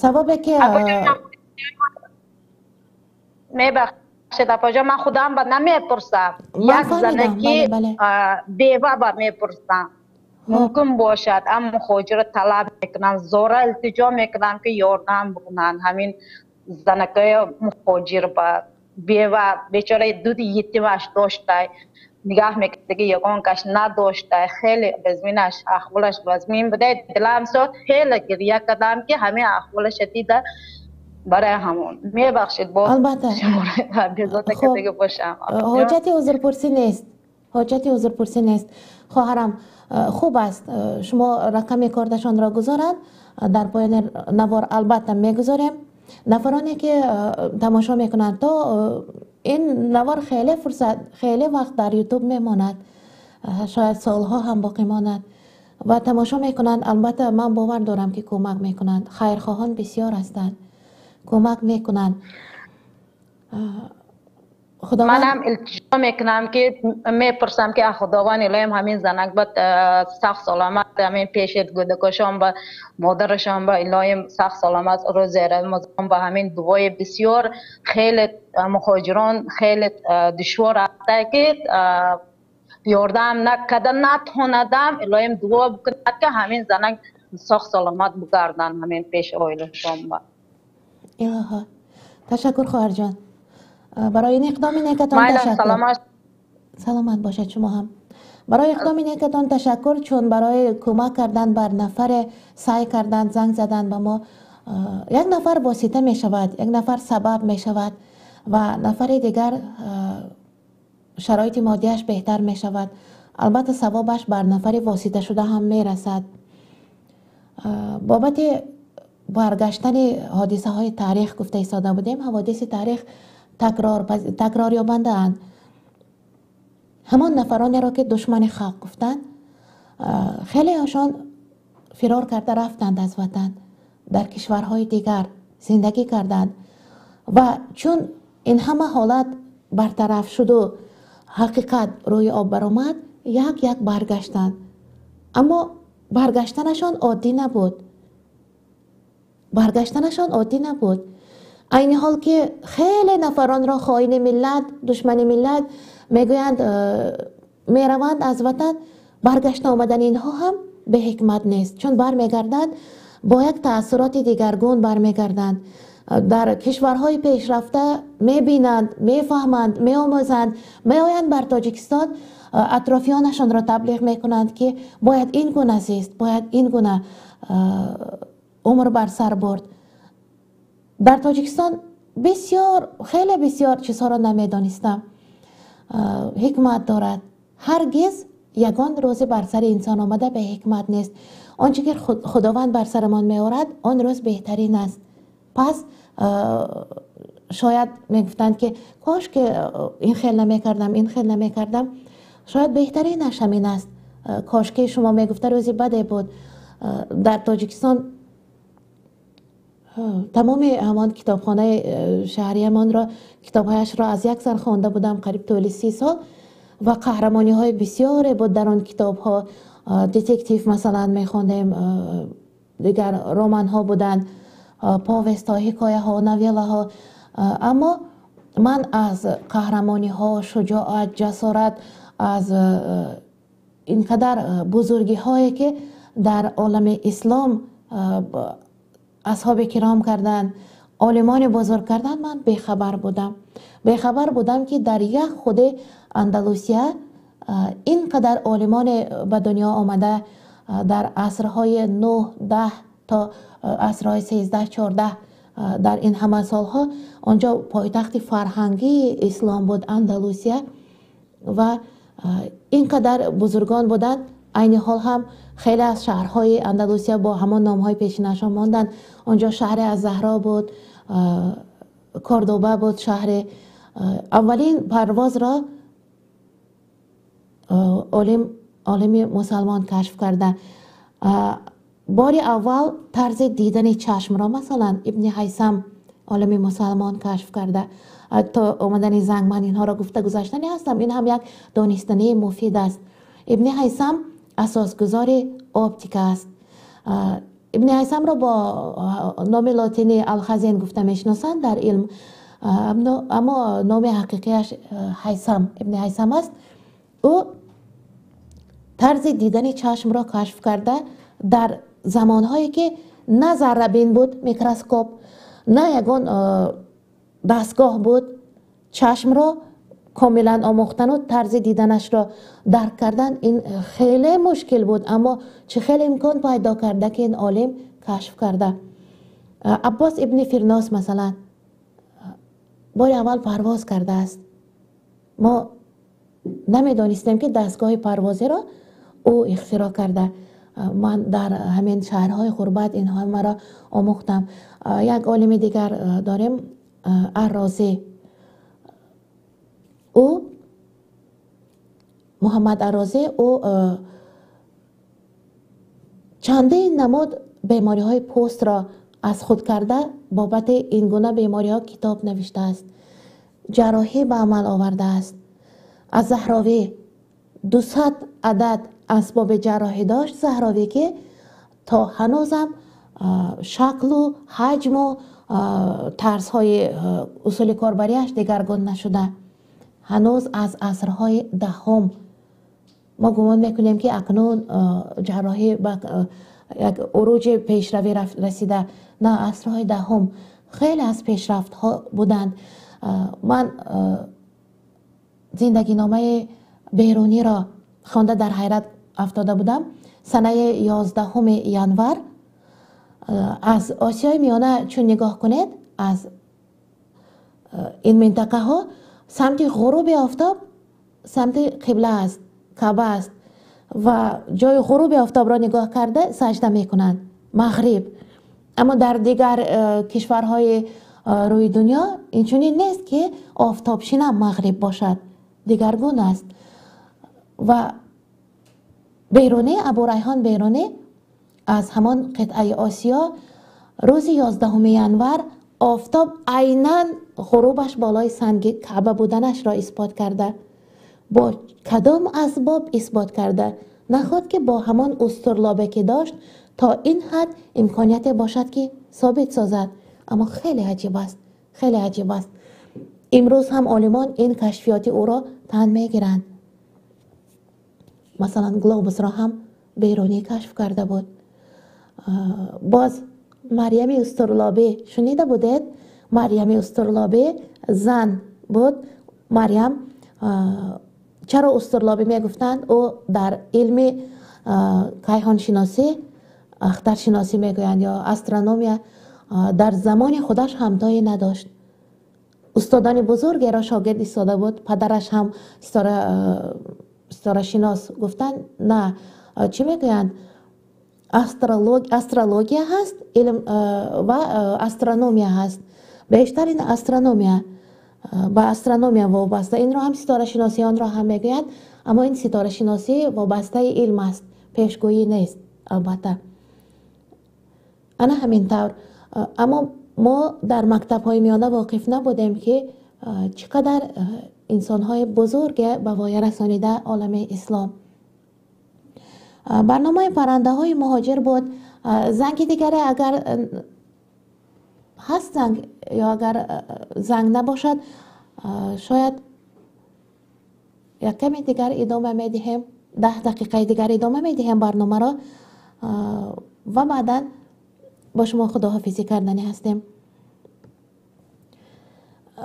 Савобе ки Мебахшед, апаҷон, ман худам ба намепурсам, як занаки бева ба мепурсам. Мумкин бошад, аммо мухоҷиро талаб мекунам, зора илтиҷо мекунам, ки ёрдам бикунанд ҳамин занакаи мухоҷир ба. Бева бечора дуди ятимаш доштай, нигоҳ мекард, ягон кас надоштай, хеле вазминаш, аҳволаш вазмин буда. Дилам сохт, хеле гиря кардам, ки ҳамин аҳволаша дида. Барои ҳамон мебахшед, бо Албатта. Безота кардага бошам. Ҳоҷати узрпурсӣ нест, ҳоҷати узрпурсӣ нест, хоҳарам. Хуб аст, шумо рақами корташонро гузоранд дар поёни навор, албатта мегузорем. Нафароне ки тамошо мекунанд, то ин навор хеле фурсат, хеле вақт дар Ютуб мемонад, шояд солҳо ҳам боқӣ монад ва тамошо мекунанд. Албатта, ман бовар дорам, ки кӯмак мекунанд. Хайрхоҳон бисёр ҳастанд, кӯмак мекунанд. Манам илтиҷо мекунам, ки мепурсам, ки Худованд илоҳим ҳамин занак ба сахт саломат, ҳамин пеши гудакошон ба, модарашон ба илоҳим сахт саломат. Рӯзи Рамазон ба ҳамин дуои бисёр хеле муҳоҷирон хеле душвор аст, ки ёрдам накарда натонадам, илоҳим дуо бикунад, ки ҳамин занак сох саломат бигарданд ҳамин пеши оилашон ба. Илоҳо. Ташаккур, хоҳарҷон, барои ин иқдоми некатон ташаккур. Саломат бошад шумо ҳам. Барои иқдоми некатон ташаккур, чун барои кӯмак кардан бар нафаре саъй карданд, занг заданд ба мо. Як нафар восита мешавад, як нафар сабаб мешавад ва нафари дигар шароити моддиаш беҳтар мешавад. Албатта, савобаш бар нафари воситашуда ҳам мерасад. Бобати баргаштани ҳодисаҳои таърих гуфта истода будем. Ҳаводиси таърих такрорёбандаанд. Ҳамон нафаронеро, ки душмани халқ гуфтанд, хелеашон фирор карда рафтанд аз ватан, дар кишварҳои дигар зиндагӣ карданд ва чун ин ҳама ҳолат бартараф шуду ҳақиқат рӯи об баромад, як як баргаштанд. Аммо баргаштанашон оддӣ набуд, баргаштанашон оддӣ набуд. Айни ҳол ки хеле нафаронро хоини миллат, душмани миллат мегӯянд, мераванд аз ватан, баргашта омадани инҳо ҳам беҳикмат нест, чун бармегарданд, бо як таассуроти дигаргун бармегарданд. Дар кишварҳои пешрафта мебинанд, мефаҳманд, меомӯзанд, меоянд бар Тоҷикистон, атрофиёнашонро таблиғ мекунанд, ки бояд ин гуна зист, бояд ин гуна умр бар сар бурд. Дар Тоҷикистон бисёр, хеле бисёр чизҳоро намедонистам. Ҳикмат дорад. Ҳаргиз ягон рӯзе бар сари инсон омада беҳикмат нест. Он чӣ ки Худованд бар сарамон меорад, он рӯз беҳтарин аст. Пас шояд мегуфтанд, ки кош ки ин хел намекардам, ин хел намекардам. Шояд беҳтаринаш ҳамин аст. Кошки шумо мегуфта, рӯзи баде буд. Дар Тоҷикистон тамоми ҳамон китобхонаи шаҳриямонро, китобҳояшро аз як сар хонда будам қариб тӯли 30 сол ва қаҳрамониҳои бисёре буд дар он китобҳо. Детектив масалан мехондем, дигар романҳо буданд, повестҳо, ҳикояҳо, новеллаҳо. Аммо ман аз қаҳрамониҳо, шуҷоат, ҷасорат, аз ин қадар бузургиҳое, ки дар олами ислом асҳоби киром карданд, олимони бузург карданд, ман бехабар будам. Бехабар будам, ки дар як худи Андалусия ин қадар олимоне ба дунё омада, дар асрҳои нӯҳ, 10 то асрҳои 13, 14. Дар ин ҳама солҳо онҷо пойтахти фарҳангии ислом буд Андалусия ва ин қадар бузургон буданд. Айни ҳол ҳам хеле аз шаҳрҳои Андалусия бо ҳамон номҳои пешинашон монданд. Онҷо шаҳре аз Заҳро буд, Кордоба буд шаҳре. Аввалин парвозро олими мусалмон кашф карда. Бори аввал тарзи дидани чашмро, масалан, Ибни Ҳайсам, олими мусалмон, кашф карда. То омадани занг ман инҳоро гуфта гузаштани ҳастам. Ин ҳам як донистании муфид аст. Ибни Ҳайсам асосгузори оптика аст. Ибни Ҳайсамро бо номи лотини Алхазин гуфта мешиносанд дар илм, аммо номи ҳақиқияш Ҳайсам, Ибни Ҳайсам аст. Ӯ тарзи дидани чашмро кашф карда дар замонҳое, ки на заррабин буд, микроскоп, на ягон дастгоҳ буд. Чашмро комилан омӯхтану тарзи диданашро дарк кардан ин хеле мушкил буд, аммо чӣ хеле имкон пайдо карда, ки ин олим кашф карда. Аббос ибни Фирнос, масалан, бори аввал парвоз кардааст. Мо намедонистем, ки дастгоҳи парвозиро ӯ ихтироъ карда. Ман дар ҳамин шаҳрҳои ғурбат инҳо маро омӯхтам. Як олими дигар дорем, Аррозӣ. Ӯ Муҳаммад Аррозӣ, ӯ чандин намуд бемориҳои пӯстро аз худ карда, бобати ин гуна бемориҳо китоб навиштааст, ҷарроҳӣ ба амал овардааст. Аз Заҳровӣ 200 адад асбоби ҷарроҳӣ дошт Заҳровӣ, ки то ҳанӯзам шаклу ҳаҷму тарзҳои усули корбариаш дигаргун нашуда, ҳанӯз аз асрҳои даҳум. Мо гумон мекунем, ки акнун ҷарроҳӣ ба як уруҷи пешравӣ расида. На, асрҳои даҳум хеле аз пешрафтҳо буданд. Ман зиндагиномаи Беруниро хонда дар ҳайрат афтода будам. Санаи 11 январ аз Осиёи Миёна чун нигоҳ кунед, аз ин минтақаҳо самти ғуруби офтоб самти қибла аст, Каъба аст, ва ҷои ғуруби офтобро нигоҳ карда саҷда мекунанд, мағриб. Аммо дар дигар кишварҳои рӯи дунё инчунин нест, ки офтобшина мағриб бошад, дигаргун аст. Ва Берунӣ, Абурайҳон Берунӣ, аз ҳамон қитъаи Осиё рӯзи 11 январ офтоб айнан ғурубаш болои санги Каъба буданашро исбот карда. Бо кадом асбоб исбот карда? Наход ки бо ҳамон устурлобе ки дошт то ин ҳад имконияте бошад, ки собит созад. Аммо хеле аҷиб аст, хеле аҷиб аст. Имрӯз ҳам олимон ин кашфиёти ӯро тан мегиранд. Масалан, глобусро ҳам Берунӣ кашф карда буд. Боз Марьями Устурлобӣ шунида будед? Марьями Устурлобӣ зан буд. Марьям чаро устурлобӣ мегуфтанд? Ӯ дар илми кайҳоншиносӣ, ахтаршиносӣ мегӯянд ё астрономия, дар замони худаш ҳамтое надошт. Устодони бузургеро шогирд истода буд. Падараш ҳам ситорашинос гуфтанд. На, чӣ мегӯянд, астрология ҳаст илм ва астрономия ҳаст. Бештар ин астрономия, ба астрономия вобаста. Инро ҳам ситорашиносионро ҳам мегӯянд, аммо ин ситорашиносӣ вобастаи илм аст, пешгӯӣ нест албатта. Ана ҳамин тавр. Аммо мо дар мактабҳои миёна воқиф набудем, ки чӣ қадар инсонҳои бузурге ба воя расонида олами ислом. Барномаи паррандаҳои муҳоҷир буд. Занги дигаре агар ҳаст, занг, ё агар занг набошад, шояд як каме дигар идома медиҳем, 10 дақиқаи дигар идома медиҳем барномаро ва баъдан бо шумо худоҳофизӣ карданӣ ҳастем.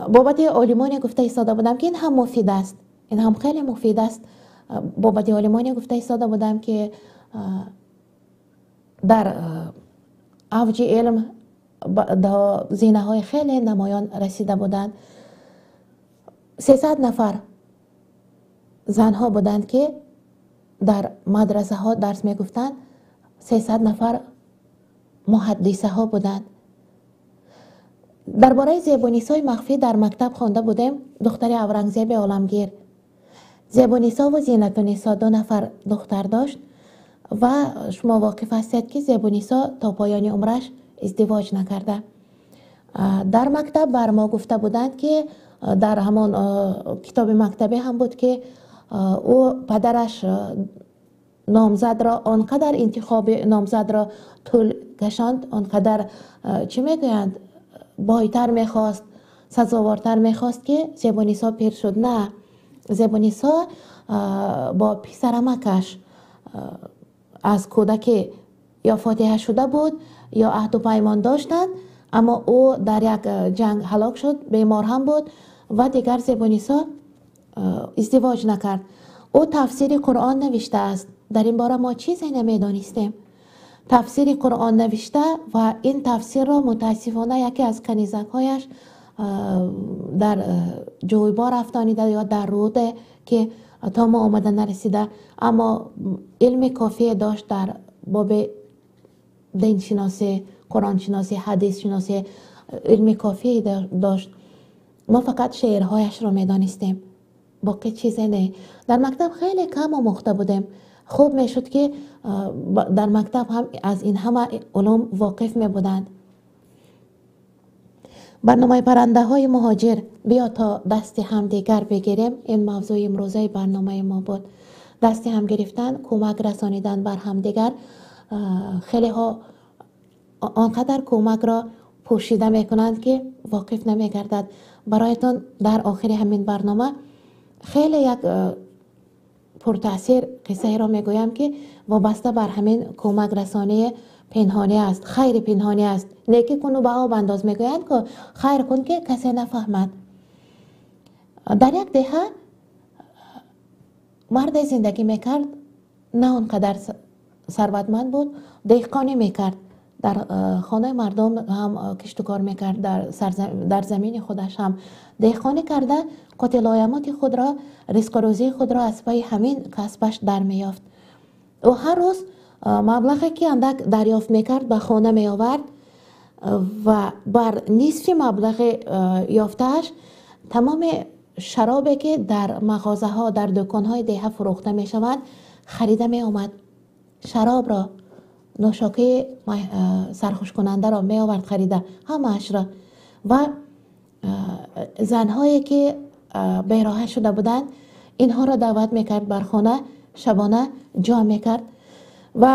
Бобати олимоне гуфта истода будам, ки ин ҳам муфид аст, ин ҳам хеле муфид аст. Бобати олимоне гуфта истода будам, ки дар авҷи илм зинаҳои хеле намоён расида буданд. 300 нафар занҳо буданд, ки дар мадрасаҳо дарс мегуфтанд. 300 нафар муҳаддисаҳо буданд. Дар бораи Зебунисои махфӣ дар мактаб хонда будем, духтари Аврангзеби Оламгир. Зебунисову Зинатунисо ду нафар духтар дошт ва шумо воқиф ҳастед, ки Зебунисо то поёни умраш издивоҷ накарда. Дар мактаб бар мо гуфта буданд, ки дар ҳамон китоби мактабӣ ҳам буд, ки ӯ падараш номзадро он қадар, интихоби номзадро тӯл кашонд, он қадар, чӣ мегӯянд, бойтар мехост, сазовортар мехост, ки Зебунисо пир шуд. На, Зебунисо бо писарамакаш аз кӯдакӣ ё фотиҳа шуда буд, ё аҳду паймон доштанд, аммо ӯ дар як ҷанг ҳалок шуд, бемор ҳам буд. Ва дигар Зебунисо издивоҷ накард. Ӯ тафсири Қуръон навиштааст. Дар ин бора мо чизе намедонистем. Тафсири Қуръон навишта ва ин тафсирро мутаассифона яке аз канизакҳояш дар ҷӯйбор афтонида ё дар руде ки то мо омада нарасида, аммо илми кофие дошт дар боби диншиносӣ, қуръоншиносӣ, ҳадисшиносӣ, илми кофие дошт. Мо фақат шеърҳояшро медонистем, боқӣ чизе не. Дар мактаб хеле кам омӯхта будем. Хуб мешуд, ки дар мактаб ҳам аз ин ҳама улум воқиф мебуданд. Барномаи паррандаҳои муҳоҷир, биё то дасти ҳамдигар бигирем, ин мавзӯи имрӯзаи барномаи мо буд. Дасти ҳам гирифтан, кӯмак расонидан бар ҳамдигар. Хелеҳо он қадар кӯмакро пӯшида мекунанд, ки воқиф намегардад. Бароятон дар охири ҳамин барнома хеле як пуртаъсир қиссаеро мегӯям, ки вобаста бар ҳамин кӯмакрасонии пинҳонӣ аст, хайри пинҳонӣ аст. Некӣ куну ба об андоз, мегӯянд ку, хайр кун, ки касе нафаҳмад. Дар як деҳа марде зиндагӣ мекард, на он қадар сарватманд буд, деҳқонӣ мекард. Дар хонаи мардум ҳам киштукор мекард, дар замини худаш ҳам деҳқонӣ карда, қутилоямоти худро, ризқу рӯзии худро аз пайи ҳамин касбаш дар меёфт. Ӯ ҳар рӯз маблағе ки андак дарёфт мекард, ба хона меовард ва бар нисфи маблағи ёфтааш тамоми шаробе ки дар мағозаҳо, дар дуконҳои деҳа фурӯхта мешаванд, харида меомад. Шаробро, нӯшокии сархушкунандаро меовард харида ҳамаашро. Ва занҳое ки бероҳа шуда буданд, инҳоро даъват мекард бар хона, шабона ҷо мекард. Ва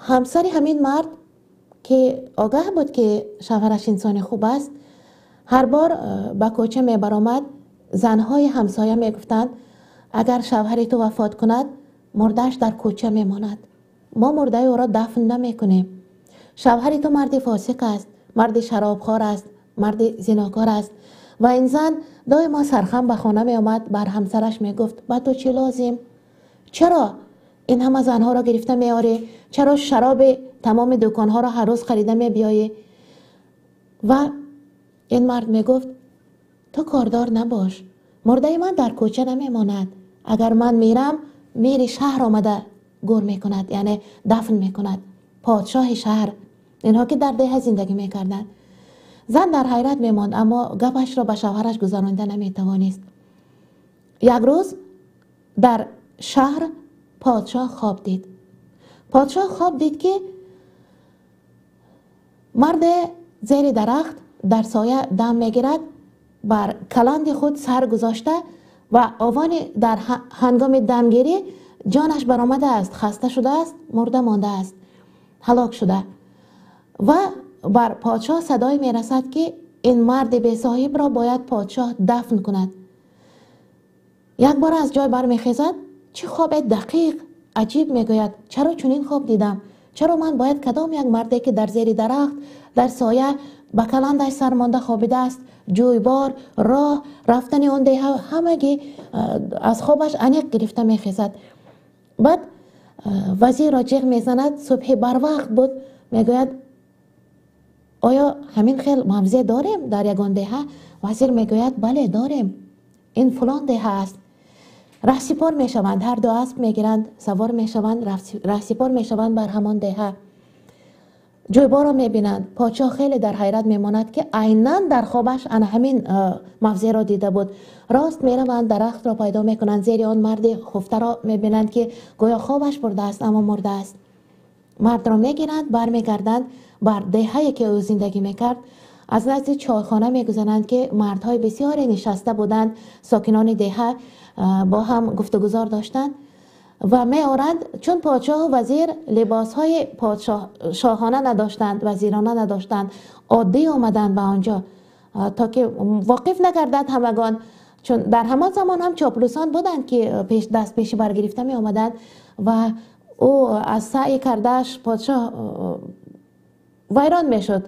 ҳамсари ҳамин мард, ки огаҳ буд, ки шавҳараш инсони хуб аст, ҳар бор ба кӯча мебаромад, занҳои ҳамсоя мегуфтанд: агар шавҳари ту вафот кунад, мурдааш дар кӯча мемонад, мо мурдаи ӯро дафн намекунем. Шавҳари ту марди фосиқ аст, марди шаробхор аст, марди зинокор аст. Ва ин зан доимо сархам ба хона меомад, бар ҳамсараш мегуфт: ба ту чӣ лозим? Чаро ин ҳама занҳоро гирифта меорӣ? Чаро шароби тамоми дуконҳоро ҳар рӯз харида мебиёӣ? Ва ин мард мегуфт: ту кордор набош, мурдаи ман дар кӯча намемонад. Агар ман мирам, мири шаҳр омада гур мекунад, яъне дафн мекунад, подшоҳи шаҳр. Инҳо ки дар деҳа зиндагӣ мекарданд. Зан дар ҳайрат мемонд, аммо гапашро ба шавҳараш гузаронида наметавонист. Як рӯз дар шаҳр подшоҳ хоб дид. Подшоҳ хоб дид, ки марде зери дарахт дар соя дам мегирад, бар каланди худ сар гузошта ва овони дар ҳангоми дамгирӣ ҷонаш баромадааст, хаста шудааст, мурда мондааст, ҳалок шуда. Ва бар подшоҳ садое мерасад, ки ин марди бесоҳибро бояд подшоҳ дафн кунад. Якбора аз ҷой бармехезад. Чӣ хобе дақиқ, аҷиб, мегӯяд, чаро чунин хоб дидам? Чаро ман бояд кадом як марде, ки дар зери дарахт дар соя ба каландаш сар монда хобидааст, ҷӯйбор, роҳ рафтани он деҳа, ҳамагӣ аз хобаш аниқ гирифта мехезад. Баъд вазирро ҷиғ мезанад. Субҳи барвақт буд. Мегӯяд: оё ҳамин хел мавзеъ дорем дар ягон деҳа? Вазир мегӯяд: бале, дорем, ин фулон деҳа аст. Раҳсипор мешаванд, ҳар ду асп мегиранд, савор мешаванд, раҳсипор мешаванд бар ҳамон деҳа. Ҷӯйборро мебинанд. Подшоҳ хеле дар ҳайрат мемонад, ки айнан дар хобаш ана ҳамин мавзеъро дида буд. Рост мераванд, дарахтро пайдо мекунанд, зери он марди хуфтаро мебинанд, ки гӯё хобаш бурдааст, аммо мурдааст. Мардро мегиранд, бармегарданд бар деҳае, ки ӯ зиндагӣ мекард. Аз назди чойхона мегузаранд, ки мардҳои бисёре нишаста буданд, сокинони деҳа бо ҳам гуфтугузор доштанд ва меоранд. Чун подшоҳу вазир либосҳои шоҳона надоштанд, вазирона надоштанд, оддӣ омаданд ба он ҷо, то ки воқиф нагардад ҳамагон, чун дар ҳамон замон ҳам чоплусон буданд, ки даст пеши баргирифта меомаданд ва ӯ аз саъй кардааш подшоҳ вайрон мешуд,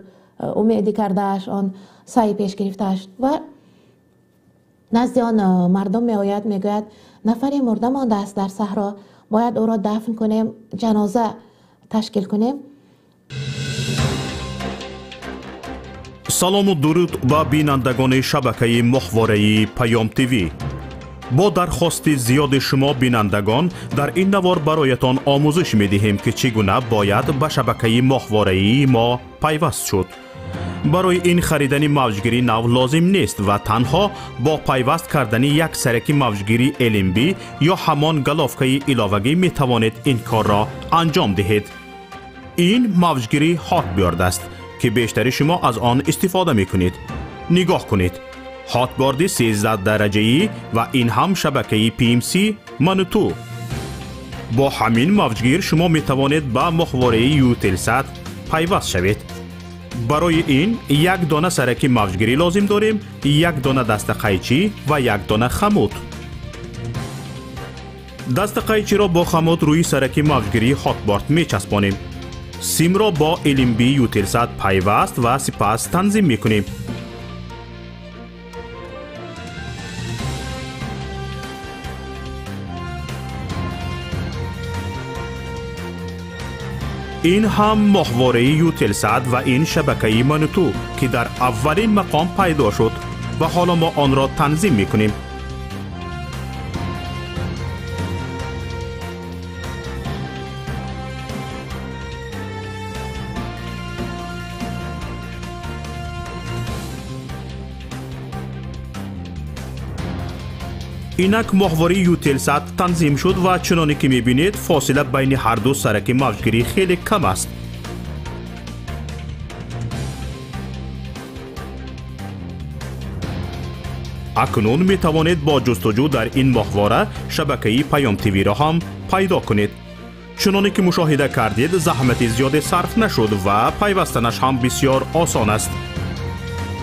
умеди кардааш, он саъи пеш гирифтааш. Ва Назди он мардум меояд, мегӯяд нафаре мурда мондааст дар саҳро, бояд ӯро дафн кунем, ҷаноза ташкил кунем. Салому дуруд ба бинандагони шабакаи моҳвораи Паём ТВ. Бо дархости зиёди шумо бинандагон дар ин навор бароятон омӯзиш медиҳем, ки чӣ гуна бояд ба шабакаи моҳвораии мо пайваст шуд. Барои ин харидани мавҷгири нав лозим нест ва танҳо бо пайваст кардани як сараки мавҷгири LNB ё ҳамон головкаи иловагӣ метавонед ин корро анҷом диҳед. Ин мавҷгири Hotbird аст, ки бештари шумо аз он истифода мекунед. Нигоҳ кунед. Hotbird 13 дараҷаӣ ва ин ҳам шабакаи PMC Мануту. Бо ҳамин мавҷгир шумо метавонед ба моҳвораи Eutelsat пайваст шавед. Барои ин як дона сараки мавҷгирӣ лозим дорем, як дона дастақайчӣ ва як дона хамут. Дастақайчиро бо хамут рӯи сараки мавҷгирии Hotbird мечаспонем. Симро бо LNB Eutelsat пайваст ва сипас танзим мекунем. Ин ҳам моҳвораи Eutelsat ва ин шабакаи Мануту, ки дар аввалин мақом пайдо шуд ва ҳоло мо онро танзим мекунем. Инак моҳвораи Eutelsat танзим шуд ва чуноне ки мебинед, фосила байни ҳар ду сараки мавҷгирӣ хеле кам аст. Акнун метавонед бо ҷустуҷӯ дар ин моҳвора шабакаи Паём ТВ-ро ҳам пайдо кунед. Чуноне ки мушоҳида кардед, заҳмати зиёде сарф нашуд ва пайвастанаш ҳам бисёр осон аст.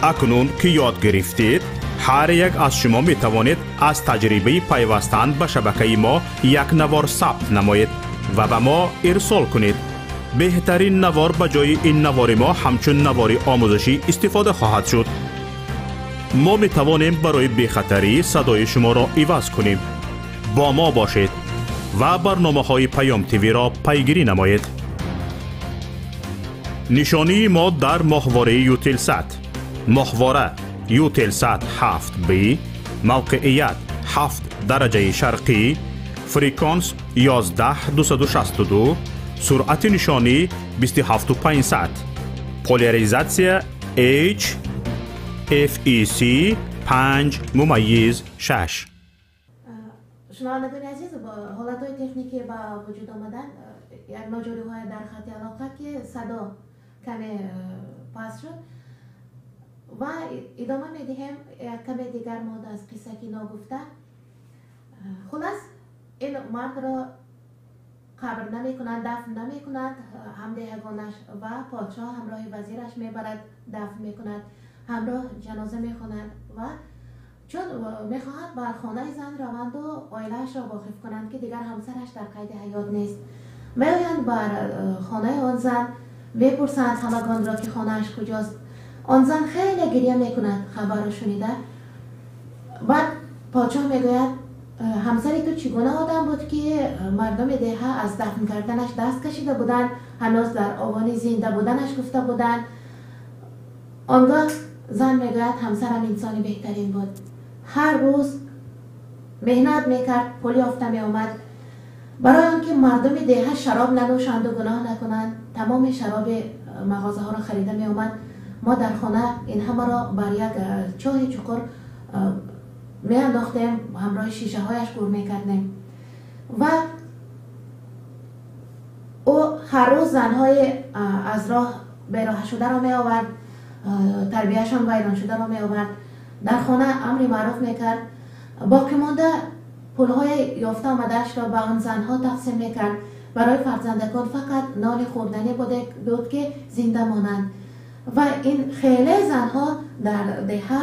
Акнун ки ёд гирифтед, ҳар як аз шумо метавонед аз таҷрибаи пайвастан ба шабакаи мо як навор сабт намоед ва ба мо ирсол кунед. Беҳтарин навор ба ҷои ин навори мо ҳамчун навори омӯзишӣ истифода хоҳад шуд. Мо метавонем барои бехатарӣ садои шуморо иваз кунем. Бо мо бошед ва барномаҳои Паём ТВ-ро пайгирӣ намоед. Нишонии мо дар моҳвораи Eutelsat. Моҳвора Eutelsat 7B, мавқеият 7 дараҷаи шарқӣ, фреквенс 11262, суръати нишонӣ 27500, поляризатсия H FEC 5.6. Шунавандагони азиз, ҳолатҳои техникӣ ба вуҷуд омадан, як ноҷориҳое дар хати алоқа, ки садо каме паст шуд. Ва идома медиҳем як каме дигар монда аз қисса ки ногуфта. Хулас, ин мардро қабр намекунанд, дафн намекунанд, ҳамдеҳагонаш ва подшоҳ ҳамроҳи вазираш мебарад, дафн мекунад, ҳамроҳ ҷаноза мехонад ва чун мехоҳад бар хонаи зан раванду оилаашро воқиф кунанд, ки дигар ҳамсараш дар қайди ҳаёт нест. Меоянд бар хонаи он зан, мепурсанд ҳамагонро, ки хонааш куҷост. Он зан хеле гиря мекунад хабарро шунида. Баъд подшоҳ мегӯяд: ҳамсари ту чӣ гуна одам буд, ки мардуми деҳа аз дафн карданаш даст кашида буданд, ҳанӯз дар овони зинда буданаш гуфта буданд. Он гоҳ зан мегӯяд: ҳамсарам инсони беҳтарин буд, ҳар рӯз меҳнат мекард, пул ёфта меомад. Барои он ки мардуми деҳа шароб нанӯшанду гуноҳ накунанд, тамоми шароби мағозаҳоро харида меомад. Мо дар хона ин ҳамаро бар як чоҳи чуқур меандохтем, ҳамроҳи шишаҳояш гур мекардем. Ва ӯ ҳар рӯз занҳои аз роҳ бероҳашударо меовард, тарбияшон вайроншударо меовард, дар хона амри маъруф мекард. Боқимонда пулҳои ёфта омадаашро ба он занҳо тақсим мекард. Барои фарзандакон фақат нони хӯрданӣ буд, ки зинда монанд. Ва ин хеле занҳо дар деҳа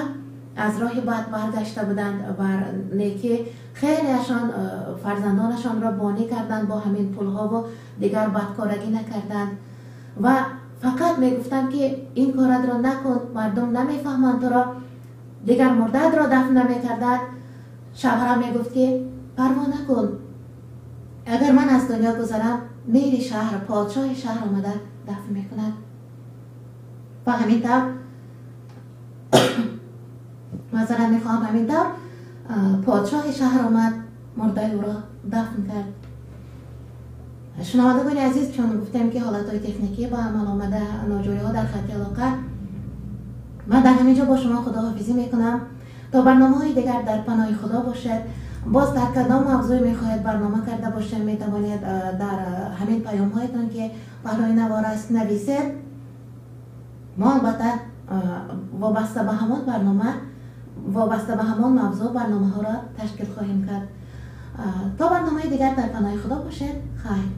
аз роҳи бад баргашта буданд бар некӣ. Хелеашон фарзандонашонро бонӣ карданд бо ҳамин пулҳову дигар бадкорагӣ накарданд. Ва фақат мегуфтанд, ки ин коратро накун, мардум намефаҳманд туро. Дигар мурдаатро дафн намекардад, шавҳарам мегуфт, ки парво накун, агар ман аз дунё гузарам, мери шаҳр, подшоҳи шаҳр омада дафн мекунад. Ва ҳамин тавр, маъзарат мехоҳам, ҳамин тавр подшоҳи шаҳр омад, мурдаи ӯро дафн кард. Шунавандагони азиз, чун гуфтем, ки ҳолатҳои техникӣ ба амал омада, ноҷориҳо дар хатти алоқа, ман дар ҳамин ҷо бо шумо худоҳофизӣ мекунам. То барномаҳои дигар дар паноҳи Худо бошед. Боз дар кадом мавзӯе мехоҳед барнома карда бошем, метавонед дар ҳамин паёмҳоятон, ки паҳлӯи навор аст, нависед. Мо албатта вобаста ба ҳамон барнома, вобаста ба ҳамон мавзӯъ барномаҳоро ташкил хоҳем кард. То барномаи дигар дар паноҳи Худо бошед. Хайр.